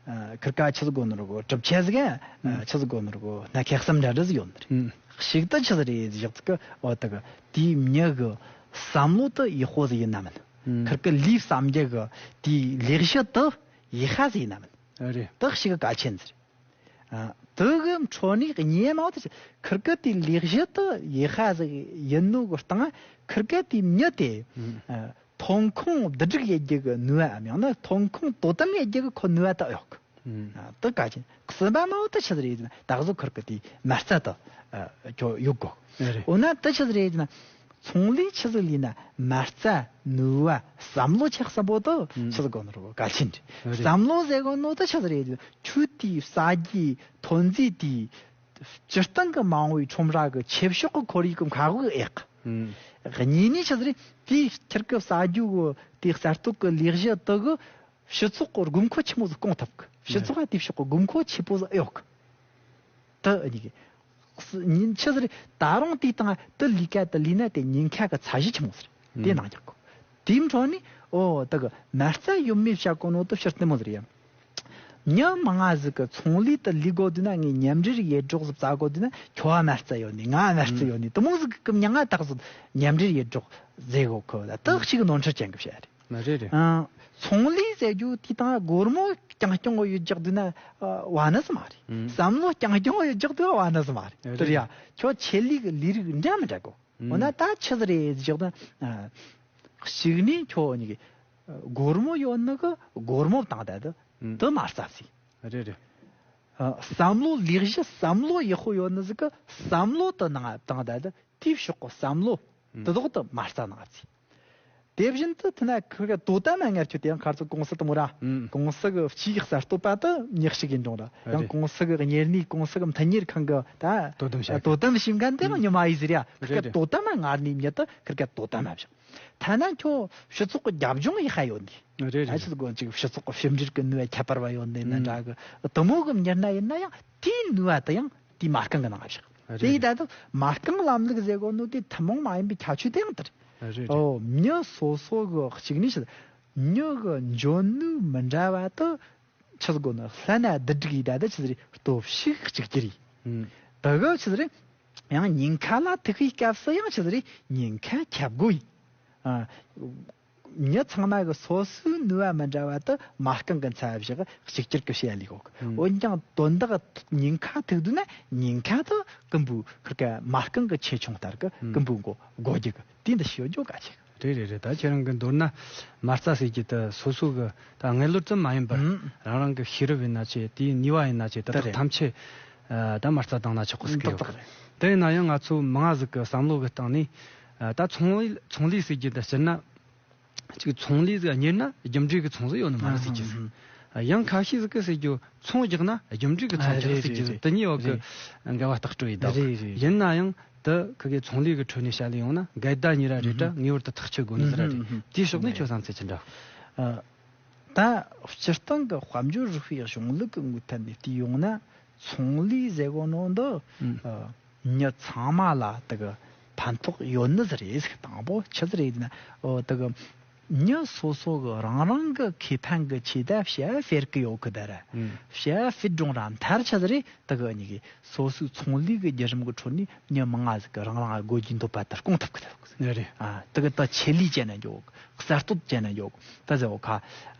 ཨ། ཁིར་ཀ་ཆི་ཟིག་དགོས་ནོ་ར་གོ། གྲུབ་ཆ་ཟིག་ཨ། ཨུམ། ཆི་ཟིག་དགོས་ནོ་ར་གོ། ན་ཁེ་བསམ་འདྲ་འདྲ་ཟིག་ཡོད་ནི་རེད། ཨུམ། ཞིག་ད་ཆི་ཟིག་རེད་ཟིག་ཟིག་གི་འོ་ད་གི་དེའི་མྱི་གི་བསམ་བློ་དེ་ཡག་པོ་ཟིག་ཡིན་ན་མིན། ཨུམ། ཁིར་ཀ་ལས་བསམ་རྒྱུ་གི་དེའི་ལེགས་བཤད་དེ་ཡག་ཧ་ཟིག་ཡིན་ན་མིན། ཨ་རེད། དེ་ཞིག་གལ་ཆེན་ཟིག་ཨ། དེ་གི་འཕྲོ་ནས་གཉིས་མ་དེ་ཁིར་ཀ་དེའི་ལེགས་བཤད་དེ་ཡག་ཧ་ཟིག་ཡིན་ནོ་གི་སྟེང་ཁིར་ཀ་དེའི་མྱི་དེ། ཨུམ། ཨ། ཐོན་ཁུངས་བསྡུ་སྒྲིག་ཡེད་རྒྱུ་གི་ནུས་པའམ་ཡང་ན་ཐོན་ཁུངས་དོ་དམ་ཡེད་རྒྱུ་གི་ཁོ་ནུས་པ་དག་ཡོད་གི། ཨུམ། ཨ། དེ་གལ་ཆེན། གསུམ་པ་མ་འོ་དེ་ཆི་ཟིག་རེད་ཟེར་ན་ད་གཟོད་ཁིར་གི་དེའི་མ་རྩ་དེ་ཨ་ཁྱོད་ཡོད་དགོས། ཨེ་རེད། འོ་ན་དེ་ཆི་ཟིག་རེད་ཟེར་ན་ཚོང་ལས་ཆི་ཟིག་ལས་ན་མ་རྩ་ནུས་པ་བསམ་བློ་ཆགས་ས་པོ་དེ་ཨུམ། ཆི་ཟིག་དགོས་ནོ་རེད་གལ་ཆེན་རེད། ཨེ་རེད། བསམ་བློ་ཟེར་གོ་ནོ་དེ་ཆི་ཟིག་རེད་ཟེར་ན་ཁྱོད་དེའི་ཟ་རྒྱུའི་ཐོན་རྫས་དེའི་སྤྱིར་བཏང་གི་མ་འོངས་པའི་ཁྲོམ་ར་གི་ཆེ་ཕྱོགས་གི་ཁོར་ཡུག་གི་མཁའ་དབུགས་ཨེ་གི། ཨུམ། གཉིས་ནས་ཆི་ཟིག་རེད། དེའི་ཁྱེད་ཀྱི་ཟ་རྒྱུ་གི་དེའི་གསར་གཏོད་ཀྱི་ལས་གཞི་དེ་གི་སྤྱི་ཚོགས་ཀྱི་དགོས་མཁོ་ཆེན་མོ་ཟིག་སྐོང་ཐུབ་གི། སྤྱི་ཚོགས་ལ་དེའི་ཕྱོགས་ཀྱི་དགོས་མཁོ་ཆེ་པོ་ཟིག་ཨེ་ཡོད་གི། དེ་གཉིས་ཀྱི་ཉིན་ཆི་ཟིག་རེད། ད་རུང་དེའི་སྟེང་དེ་ལས་ཀ་དེ་ལས་ན་དེ་ཉེན་ཁ་གི་ཚད་གཞི་ཆེན་མོ་ཟིག་རེད། དེ་ཨུམ། ནང་རྒྱག་གོ། དེའི་འཕྲོ་ནས་འོ་དེ་གི་མ་རྩ་ཡོད་མེད་བཤད་གོ་ནོ་དེ་ཕྱིར་བསྟན་མོ་ཟིག་རེད་ཡ། མྱི་མང་ང་ཟིག་གི་ཚོང་ལས་དེ་ལས་དགོས་དུས་ན་ངས་མཉམ་འབྲེལ་ཡེད་རོགས་ཟིག་བཙལ་དགོས་དུས་ན་ཁྱོད་མ་རྩ་ཡོད་ནི་ང་མ་རྩ་ཡོད་ནི་དེ་མོ་ཟིག་གི་མྱི་ང་དག་ཟིག་མཉམ་འབྲེལ་ཡེད་རོགས་ཟེར་གོ་གི། ད་དེ་ཞིག་ནོར་འཁྲུལ་ཅན་གི་བཤད་རེད། མ་རེད་རེད། ཨ། ཚོང་ལས་ཟེར་རྒྱུ་དེའི་སྟེང་སྒོར་མོ་རྐྱང་རྐྱང་གི་ཡོད་རྒྱག་དུས་ན་ཨ་བ་ན་ཟིག་མ་རེད། ཨུམ། བསམ་བློ་རྐྱང་རྐྱང་གི་ཡོད་རྒྱག་དུས་བ་ན་ཟིག་མ་རེད། རེད། དེ་རེད་ཡ། ཁྱོད་ཆེད་ལས་གི་ལས་རིགས་འདྲ་མི་འདྲ་གོ། ཨུམ། འོ་ན་ད་ཆི་ཟིག་རེད་ཟེར་ན། ཨ། གཅིག་ནས་ཁྱོད་གཉིས་ཀྱི་སྒོར་མོ་ཡོད་ནི་གི་སྒོར་མོ་བཏང་ད་དུ་ཨུམ། དུ་མ་རྩ་ཟིག་རེད་རེད། ཨ། བསམ་བློ་ལས་གཞི་བསམ་བློ་ཡག་པོ་ཡོད་ནི་ཟིག་གི་བསམ་བློ་དུ་ནང་བཏང་ད་དུ་དེའི་ཕྱོགས་གི་བསམ་བློ་ཨུམ། དུ་དོག་དུ་མ་རྩ་ནང་ཟིག་དེ་བཞིན་དུ་ཐུན་ན་ཁུ་ག་དོ་དམ་སྔར་ཁྱོད་དེ་ཡང་ཁར་ཚོ་ཀུང་སི་དུ་མོ་ར། ཨུམ། ཀུང་སི་གི་སྤྱིའི་གསར་གཏོད་པ་དུ་ཉག་ཞིག་ཡིན་རུང་ར། ཡང་རེད། ཀུང་སི་གི་གཉེར་ནི་ཀུང་སི་གི་མཐུན་གཉེར་ཁང་གི་ད་དོ་དམ་བྱ་དོ་དམ་བྱེད་མཁན་དེ་ཡང་ཉི་མ་ཡི་ཟེར་ཡ། ཁུ་ག་རེད། དོ་དམ་སྔར་ནི་མྱི་དུ་ཁུ་ག་དོ་དམ་བྱ། ཐ་ན་ཁྱོད་སྤྱི་ཚོགས་ཀྱི་རྒྱབ་ལྗོངས་ཡག་པ་ཡོད་ནི། རེད་རེད། ད་ཆི་ཟིག་གོ་ཅིག་སྤྱི་ཚོགས་ཀྱི་ཕྱི་འབྲེལ་གྱི་ནུས་པ་ཁྱད་པར་བ་ཡོད་ནི་ན་ཨུམ། འདྲ་གི་དུ་མོ་གི་མྱི་སྣ་ཡིན་ན་ཡང་དེའི་ནུས་པ་དུ་ཡང་དེའི་མ་རྐང་གི་ནང་བཞག་རེད། དེ་ཡི་ད་དུ་མ་རྐང་ལམ་ལུགས་ཟེར་གོ་ནོ་དེ་ཐུན་མོང་མ་ཡིན་པའི་ཁྱད་ཆོས་དེ་ཡང་དེ་རེད། རེད་རེད། ཨོ་མྱི་སོ་སོ་གི་གཅིག་ནི་ཆི་མྱི་གི་འཇོན་ནུས་མི་འདྲ་བ་དུ་ཆི་ཟིག་གོ་ནི་ལྷན་ན་བསྡུ་སྒྲིག་ཡི་ད་དུ་ཆི་ཟིག་རེད། སྟོབས་ཤུགས་གཅིག་གྱུར་ཡིན། ཨུམ། དེ་གི་ཆི་ཟིག་རེད། ཡང་ཉེན་ཁ་ལ་ཐུག་པའི་སྐབས་སུ་ཡང་ཆི་ཟིག་རེད། ཉེན་ཁ་ཁྱབ་དགོས་ཡིན། ཨ། མྱི་ཚང་མ་གི་སོ་སོའི་ནུས་པ་མི་འདྲ་བ་དུ་མ་རྐང་གི་མཚམས་བཞག་གཅིག་གྱུར་གི་བྱེད་ཡ་ལས་གོ་གི། ཨུམ། འོན་ཀྱང་དོན་དག་ཉེན་ཁ་ཐུག་དུས་ན་ཉེན་ཁ་དུ་ཀུན་པོའི་ཁུར་ཀ་མ་རྐང་གི་ཆེ་ཆུང་ལྟར་གི་ཨུམ། ཀུན་པོའི་མགོ་སྒོ་རྒྱུ་གི་དེ་འདི་ཤོད་རྒྱུ་ག་ཆེ་གི། རེད་རེད་རེད། ད་ཁྱེད་རང་གི་མདོར་ན་མ་རྩ་ཟེར་གྱི་དུ་སོ་སོ་གི་ད་ངན་ལོར་ཙམ་མ་ཡིན་པར་ཨུམ། རང་རང་གི་ཤེས་རབ་ཡིན་ན་ཆེ་དེའི་ནུས་པ་ཡིན་ན་ཆེ་དུ་ད་དག་རེད། ཐམས་ཅད་ཨ་ད་མ་རྩ་བཏང་ན་ཆོག་གི་ཟེར་གི་ཡོད། ཏག་ཏག་རེད། དེ་ཡིན་ན་ཡང་ང་ཚོ་མང་ང་ཟིག་གི་བསམ་བློ་གི་སྟེང་ནས་ཨ་ད་ཚོང་ལས་ཚོང་ལས་ཟེར་གྱི་འདི་སྤྱིར་ན། ཅིག་ཚོང་ལས་ཟིག་གཉེར་ན་རྒྱུ་འབྲས་ཀྱི་ཚོང་ཟིག་ཡོད་ནི་མ་རེད་ཟེར་གྱི་ཟིག་ཨ་ཧ་ཧ་ཧ། ཡང་ཁ་ཤས་ཟིག་གི་ཟེར་རྒྱུ་ཚོང་རྒྱག་ན་རྒྱུ་འབྲས་ཀྱི་ཚོང་རྒྱག་ཟེར་རྒྱུ་ཟིག་དེ་གཉིས་བར་གི་འགལ་བ་ཏག་སྤྲོད་ཡིན་ད། ཡིན་ན་ཡང་དེ་ཁི་གེ་ཚོང་ལས་ཀྱི་ཁྲོད་ནས་བཤད་ལས་ཡོང་ན་འགལ་ཟླ་གཉིས་ར་རེད་དྲ་ངེས་པར་དུ་ཐག་གཅོད་དགོས་ནི་ཟིག་ར་རེད། དེའི་ཕྱོགས་ནས་ཁྱོད་བསམ་ཚུལ་ཅི་འདྲ། ད་སྤྱིར་བཏང་གི་དཔལ་འབྱོར་རིག་པའི་གཞུང་ལུགས་ཀྱི་ངོས་ཐད་ནས་བལྟས་ཡོང་ན་ཚོང་ལས་ཟེར་གོ་ནོ་འདི་མྱི་ཚང་མ་ལ་དེ་གི་ཕན་ཐོགས་ཡོད་ནི་ཟིག་རེད་ཟིག་དང་པོ་ཆི་ཟིག་རེད་ཟེར་ན་འོ་དེ་གི་མྱི་སོ་སོ་གི་རང་རང་གི་ཁེ་ཕན་གི་ཆེད་དུ་ཞབས་ཕྱི་ཡེ་གི་ཡོད་གི་ད་ར། ཞབས་ཕྱི་འགྲོ་ར་མཐར་ཆི་ཟིག་རེད་དེ་གི་གཉིས་གི་སོ་སོའི་ཚོང་ལས་ཀྱི་བརྒྱུད་རིམ་གྱི་ཁྲོད་ནས་མྱི་མང་ང་ཟིག་གི་རང་རང་དགོས་རྒྱུ་འདོད་པ་དེ་སྐོང་ཐུབ་གི་ད། རེད་རེད། ཨ་དེ་གི་ད་ཆེད་ལས་བྱས་ན་འགྱོ་གསར་གཏོད་བྱས་ན་འགྱོ་ད་ཟེར་བ་ཁ།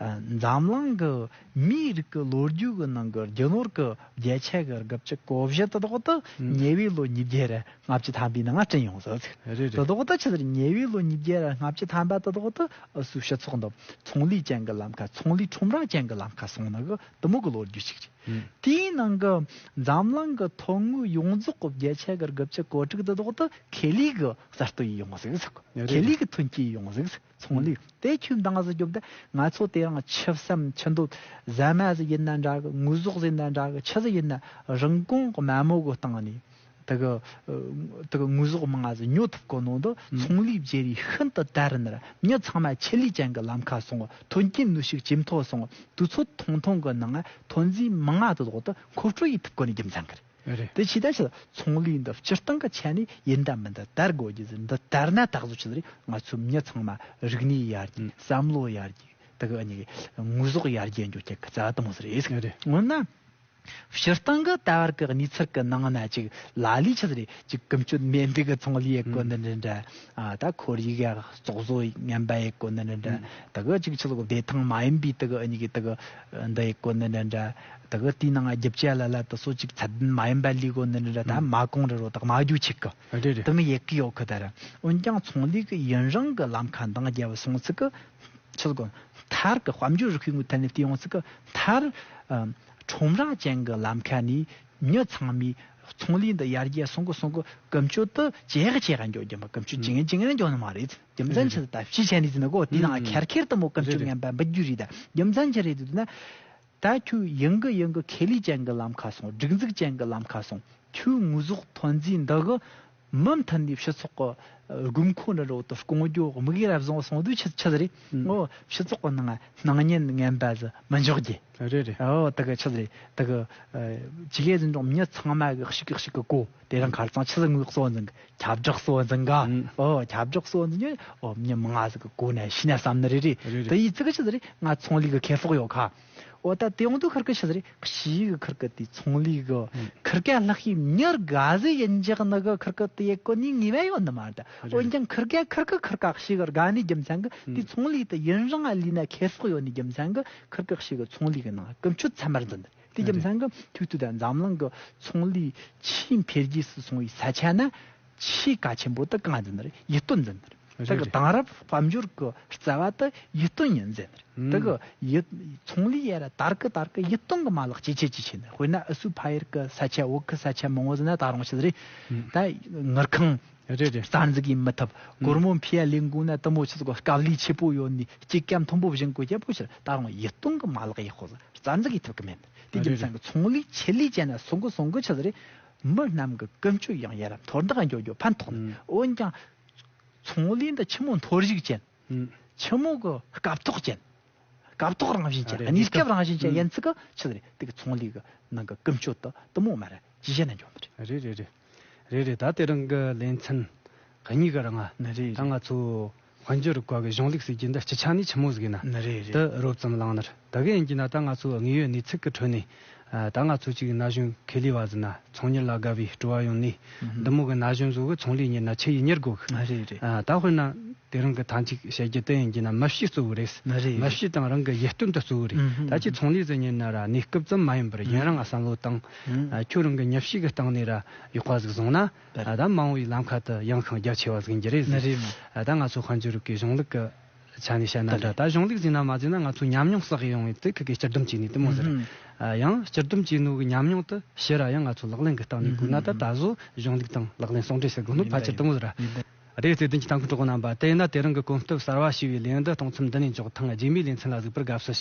འཛམ་གླིང་གི་མིའི་རིགས་ཀྱི་ལོ་རྒྱུས་ཀྱི་ནང་གི་རྒྱུ་ནོར་གྱི་བརྒྱ་ཆ་གི་དགུ་བཅུ་གོ་བཞི་དེ་དག་ད་ཉེ་བའི་ལོ་ཉིས་བརྒྱ་ར་ལྔ་བཅུ་ཐམ་པའི་ནང་བསྐྲུན་ཡོང་ཟིག་རེད་རེད། དེ་དག་ད་ཆི་ཟེར་ཉེ་བའི་ལོ་ཉིས་བརྒྱ་ར་ལྔ་བཅུ་ཐམ་པ་དེ་དག་ད་སུ་སྤྱི་ཚོགས་འདི་ཚོང་ལས་ཅན་གྱི་ལམ་ཁ་ཚོང་ལས་ཁྲོམ་ར་ཅན་གྱི་ལམ་ཁ་སོང་ནི་གི་དེ་མོ་གི་ལོ་རྒྱུས་ཤིག་རེད། དེའི་ནང་གི་འཛམ་གླིང་གི་ཐོན་དངོས་ཡོངས་རྫོགས་གི་བརྒྱ་ཆ་གི་དགུ་བཅུ་གོ་དྲུག་དེ་དག་ད་ཁེ་ལས་གི་གསར་གཏོད་ཡིན་ཡོང་ཟིག་ཟེར་གོ་རེད་ཁེ་ལས་གི་ཐོན་སྐྱེད་ཡིན་ཡོང་ཟིག་ཟེར། ཚོང་ལས་དེ་ཁྱོད་འདང་ཟིག་རྒྱོབ་ད་ང་ཚོ་དེ་རིང་ཆུ་བསམ་ཆུ་འདོད་ཟ་མ་ཟིག་ཡིན་ན་འདྲ་གི་དངོས་ཟོག་ཟིག་ཡིན་ན་འདྲ་གི་ཆི་ཟིག་ཡིན་ན་རིན་གོང་གི་དམའ་མོ་གི་སྟེང་ནས་དེ་གི་དེ་གི་དངོས་ཟོག་མང་ང་ཟིག་ཉོ་ཐུབ་གོ་ནོ་འདི་ཚོང་ལས་བརྗེ་རེས་ཤིན་ཏུ་དར་ནི་ར་མྱི་ཚང་མ་ཆེད་ལས་ཅན་གི་ལམ་ཁ་སོང་ཐོན་སྐྱེད་ནུས་ཤུགས་ཇེ་མཐོ་སོང་དུས་ཚོད་ཐུང་ཐུང་གི་ནང་ཐོན་རྫས་མང་ང་དེ་དག་ད་མཁོ་སྤྲོད་ཡེ་ཐུབ་གོ་ནི་རྒྱུ་མཚན་གི་རེད། རེད། དེ་ཕྱི་ད་ཕྱི་ཚོང་ལས་འདི་སྤྱིར་བཏང་གི་ཆ་ནས་ཡིན་ད་མིན་ད་དར་དགོས་རྒྱུ་ཟིག་འདི་དར་ན་ད་གཟོད་ཆི་ཟིག་རེད་ང་ཚོའི་མྱི་ཚང་མ་རིག་གནས་ཡར་རྒྱས་བསམ་བློ་ཡར་རྒྱས་དེ་གི་ཨ་ནི་དངོས་ཟོག་ཡར་རྒྱས་འགྱོ་རྒྱུ་གི་རྩ་བ་དེ་མོ་ཟིག་རེད། རེད། སྔོན་ན་སྤྱིར་བཏང་གི་ད་བར་གི་གནས་ཚུལ་གི་ནང་ན་ཅིག་ལ་ལས་ཆི་ཟིག་རེད་ཅིག་ཀུན་སྤྱོད་མེད་འདི་གི་ཚོང་ལས་ཡེ་གོ་ནི་འདྲ་འདྲ་ཨ་ད་ཁོར་ཡུག་ག་བཙོག་བཟོ་ངན་པ་ཡེ་གོ་ནི་འདྲ་འདྲ་དེ་གི་ཅིག་ཆི་ཟིག་བདེ་ཐང་མ་ཡིན་པའི་དེ་གི་ཨ་ནི་གི་དེ་གི་འདི་ཡེ་གོ་ནི་འདྲ་འདྲ། ད་གི་དེའི་ནང་རྒྱུ་ཆ་ལ་ལ་དུ་སོ་གཅིག་ཚད་ལྡན་མ་ཡིན་པ་ལས་གོ་ནི་འདྲ་ད་མ་གོང་རེ་རོ་དག་མ་རྒྱུ་ཆིག་གི་རེད་རེད། དེ་མི་ཡེ་གི་ཡོད་གི་ད་ར། འོན་ཀྱང་ཚོང་ལས་གི་ཡུན་རིང་གི་ལམ་ཁ་འདང་རྒྱབ་སོང་ཚིག་གི་ཆི་གོ་མཐར་གི་དཔལ་འབྱོར་རིག་པའི་ངོས་ཐད་ནས་བལྟས་ཡོང་ཚིག་གི་མཐར་ཁྲོམ་ར་ཅན་གི་ལམ་ཁ་ནས་མྱི་ཚང་མས་ཚོང་ལས་འདི་ཡར་རྒྱས་སོང་གི་སོང་གི་ཀུན་སྤྱོད་དུ་ཇེ་ཡག་ཇེ་ཡག་འགྱོ་རྒྱུ་མ་ཀུན་སྤྱོད་ཇེ་ངན་ཇེ་ངན་འགྱོ་ནི་མ་རེད། རྒྱུ་མཚན་ཆི་ད་ཕྱི་ཆ་ནས་ཟིན་ན་གོ་དེའི་ནང་ཁེར་ཁེར་དུ་མོ་ཀུན་སྤྱོད་ངན་པ་འབུད་རྒྱུ་རེད་ད་རྒྱུ་མཚན་ཆི་རེད་འདུག་ན། ད་ཁྱོད་ཡང་གི་ཡང་གི་ཁེ་ལས་ཅན་གི་ལམ་ཁ་སོང་སྒྲིག་འཛུགས་ཅན་གི་ལམ་ཁ་སོང་ཁྱོད་དངོས་ཟོག་ཐོན་རྫས་འདི་གི་མུ་མཐུད་ནས་སྤྱི་ཚོགས་ཀྱི་དགོས་མཁོ་འདྲ་འདྲ་བོ་དུ་སྐོང་རྒྱུ་དམིགས་ཡུལ་ར་བཟུང་སོང་དུས་ཆི་ཆི་ཟིག་རེད། ཨོ་སྤྱི་ཚོགས་ཀྱི་ནང་སྣང་བརྙན་ངན་པ་ཟིག་མི་འཇོག་རྒྱུ། རེད་རེད། ཨོ་དེ་གི་ཆི་ཟིག་རེད་དེ་གི་ཇི་གེ་ཟིན་འགྲོ་མྱི་ཚང་མ་གི་གཤིས་ཀི་གཤིས་ཀི་གོ་དེ་རིང་ཁར་ཚང་ཆི་ཟིག་ངོས་གསོ་འཛིན་གི་ཁྱབ་བསྒྲགས་གསོ་འཛིན་ག་ཨོ་ཁྱབ་བསྒྲགས་གསོ་འཛིན་གི་ཨོ་མྱི་མང་ང་ཟིག་གི་གོ་ནས་ཤི་ན་བསམ་ནི་རེད་རེད། དེ་ཡི་ཚིག་གི་ཆི་ཟིག་རེད་ང་ཚོང་ལས་གི་ཁེ་སྤོགས་ཡོད་ཁ། འོ་ད་དེ་ཡོང་དུས་ཁིར་ཀི་ཤི་ཟེར་ཤི་གི་ཁིར་ཀི་དེ་ཚོང་ལས་གི་ཁིར་ཀ་ལྷག་ཤི་མྱུར་ག་ཟེ་ཡིན་འཇག་ནི་གི་ཁིར་ཀི་དེ་ཡེ་གོ་ནི་ངེས་པ་ཡོད་ནི་མ་རེད། འོན་ཀྱང་ཁིར་ཀ་ཁིར་ཀི་ཁིར་ཀ་ཤི་གི་དགའ་ནི་རྒྱུ་མཚན་གི་དེ་ཚོང་ལས་དེ་ཡུན་རིང་ལས་ན་ཁེ་སྤོགས་ཡོད་ནི་རྒྱུ་མཚན་གི་ཁིར་ཀི་ཤི་གི་ཚོང་ལས་གི་ནང་ཀུན་སྤྱོད་ཚད་མར་འཛིན་དེ་རྒྱུ་མཚན་གི་ཐུག་ཐུག་དང་འཛམ་གླིང་གི་ཚོང་ལས་ཆེས་འཕེལ་རྒྱས་སུ་སོང་བའི་ས་ཆ་ན། ཆེས་གལ་ཆེན་པོ་དེ་གང་འཛིན་ནི་རེད་ཡིད་རྟོན་འཛིན་ནི་རེད། དེ་གི་དེང་རབས་དཔལ་འབྱོར་གི་རྩ་བ་དེ་ཡིད་རྟོན་ཡིན་འཛིན་ནི་རེད། དེ་གི་ཡིད་ཚོང་ལས་ཡ་ར་དར་གི་དར་གི་ཡིད་རྟོན་གི་མ་ལག་ཇེ་ཆེ་ཇེ་ཆེ་ནི་དཔེར་ན་ཨུ་སུ་ཕ་ཡར་གི་ས་ཆ་བོད་གི་ས་ཆ་མང་བོ་ཟིན་ན་ད་རུང་ཤི་རེད། ད་དངུལ་ཁང་རེད་རེད། རྩ་འཛུགས་ཡིན་མི་ཐུབ་སྒོར་མོ་འཕེལ་ཡ་ལེན་དགོས་ན་དེ་མོ་ཆི་ཟིག་གི་དཀའ་ལས་ཆེ་པོ་ཡོད་ནི་སྐྱེད་ཀ་མཐོན་པོ་བཞེངས་དགོས་རྒྱ་པོ་ཤི་ད་རུང་ཡིད་རྟོན་གི་མ་ལག་ཡག་པོ་ཟིག་རྩ་འཛུགས་ཡེ་ཐུབ་གི་མེད་ནི་དེ་རྒྱུ་མཚན་གི་ཚོང་ལས་ཆེད་ལས་བྱས་ན་སོང་གི་སོང་གི་ཆི་ཟིག་རེད། མི་རྣམས་ཀྱི་ཀུན་སྤྱོད་ཡང་ཡར་མཐོར་འདེགས་འགྱོ་རྒྱུ་ཕན་ཐོགས་ནས། འོན་ཀྱང་ཚོང་ལས་འདི་ཆི་མོ་མཐོ་རིག་ཅན། ཆི་མོ་གི་སྐབས་ཐོག་ཅན། སྐབས་ཐོག་རང་བཞིན་ཅན་གནས་སྐབས་རང་བཞིན་ཅན་ཡིན་ཚིག་གི་ཆི་ཟིག་རེད་དེ་གི་ཚོང་ལས་གི་ནང་གི་ཀུན་སྤྱོད་དུ་དུ་མོ་མ་རེད་ཅི་བྱས་ན་འགྱོ་མི་རེད། རེད་རེད་རེད། རེད་རེད་ད་དེ་རིང་གི་ལེ་ཚན་གཉིས་ཀ་རང་ང་ད་ང་ཚོ། དཔལ་འབྱོར་རིག་པ་གི་གཞུང་ལུགས་ཟེར་རྒྱུ་འདི་སྤྱི་ཆ་ནས་ཆི་མོ་ཟིག་ཡིན་ན། ནི་རེད་རེད། དེ་རོབ་ཙམ་བླངས་ནར་ད་གི་ཡིན་གྱི་ན་ད་ང་ཚོ་དངོས་ཡོད་གནས་ཚུལ་གི་ཁྲོད་ནས་ཨ་ད་ང་ཚོ་གཅིག་ན་གཞོན་ཁེ་ལས་བ་ཟིན་ན་ཚོང་གཉེར་ལ་དགའ་བའི་སྤྲོ་བ་ཡོང་ནས་འདི་མོ་གི་ན་གཞོན་བཟོ་གི་ཚོང་ལས་གཉེར་ན་ཆི་ཡི་གཉེར་དགོ་གི་ནི་རེད་རེད། ཨ་ད་དཔེར་ན་དེ་རིང་གི་ཐང་ཅིག་བཤད་རྒྱུ་དེ་ཡིན་གྱི་ན་མི་གཤིས་གཙོ་བོ་རེད། ནི་རེད་མི་རེད། གཤིས་དང་རང་གི་ཡིད་རྟོན་དུ་གཙོ་བོ་རེད། ཨུ་ཧུམ། ད་ཅི་ཚོང་ལས་ཟིན་གཉེར་ན་ར་གནས་སྐབས་ཙམ་མ་ཡིན་པར་ཡུན་རིང་ང་བསམ་བློ་བཏང་ཨ་ཁྱོད་རང་གི་མྱི་གཤིས་གི་སྟེང་ནས་ར་ཡག་པ་ཟིག་བཟུང་ན། ད་མ་འོངས་པའི་ལམ་ཁ་དུ་ཡང་ཤིང་རྒྱ་ཆེ་བ་ཟིག་འགྱུར་རེད་ཟེར། ནི་རེད་མོ། ད་ང་ཚོ་དཔལ་འབྱོར་རིག་པའི་གཞུང་ལུགས་ཀྱི་ཆ་ནས་བཤད་ན་འདྲ། ད་གཞུང་ལུགས་ཟེར་ན་མ་ཟེར་ན་ང་ཚོ་ཉམས་མྱོང་བསགས་ཡོང་བའི་དེ་ཁི་གེ་སྤྱི་སྡོམ་བྱས་ནས་དེ་མོ་ཟེར། ཡང་སྤྱི་སྡོམ་བྱས་ནོ་གི་ཉམས་མྱོང་དུ་ཕྱིར་ར་ཡང་ང་ཚོ་ལག་ལེན་གི་སྟེང་ནས་དགོས་ན་ད་ད་གཟོད་གཞུང་ལུགས་དང་ལག་ལེན་ཟུང་འབྲེལ་བྱེད་དགོས་ནོ་ཕལ་ཆེར་དེ་མོ་ཟེར། རེད་ཟེར་དོན་གྱི་ཐང་ཁུ་གྲོགས་རྣམ་པ་དེས་ན་དེ་རིང་གི་གོམ་སྟབས་གསར་བ་ཞེས་པའི་ལེའུ་འདི་གཏོང་མཚམས་འདི་ནས་འཇོག་ཐེངས་རྗེས་མའི་ལེ་ཚན་ལ་གཟིགས་པར་དགའ་བསུ་ཞུ།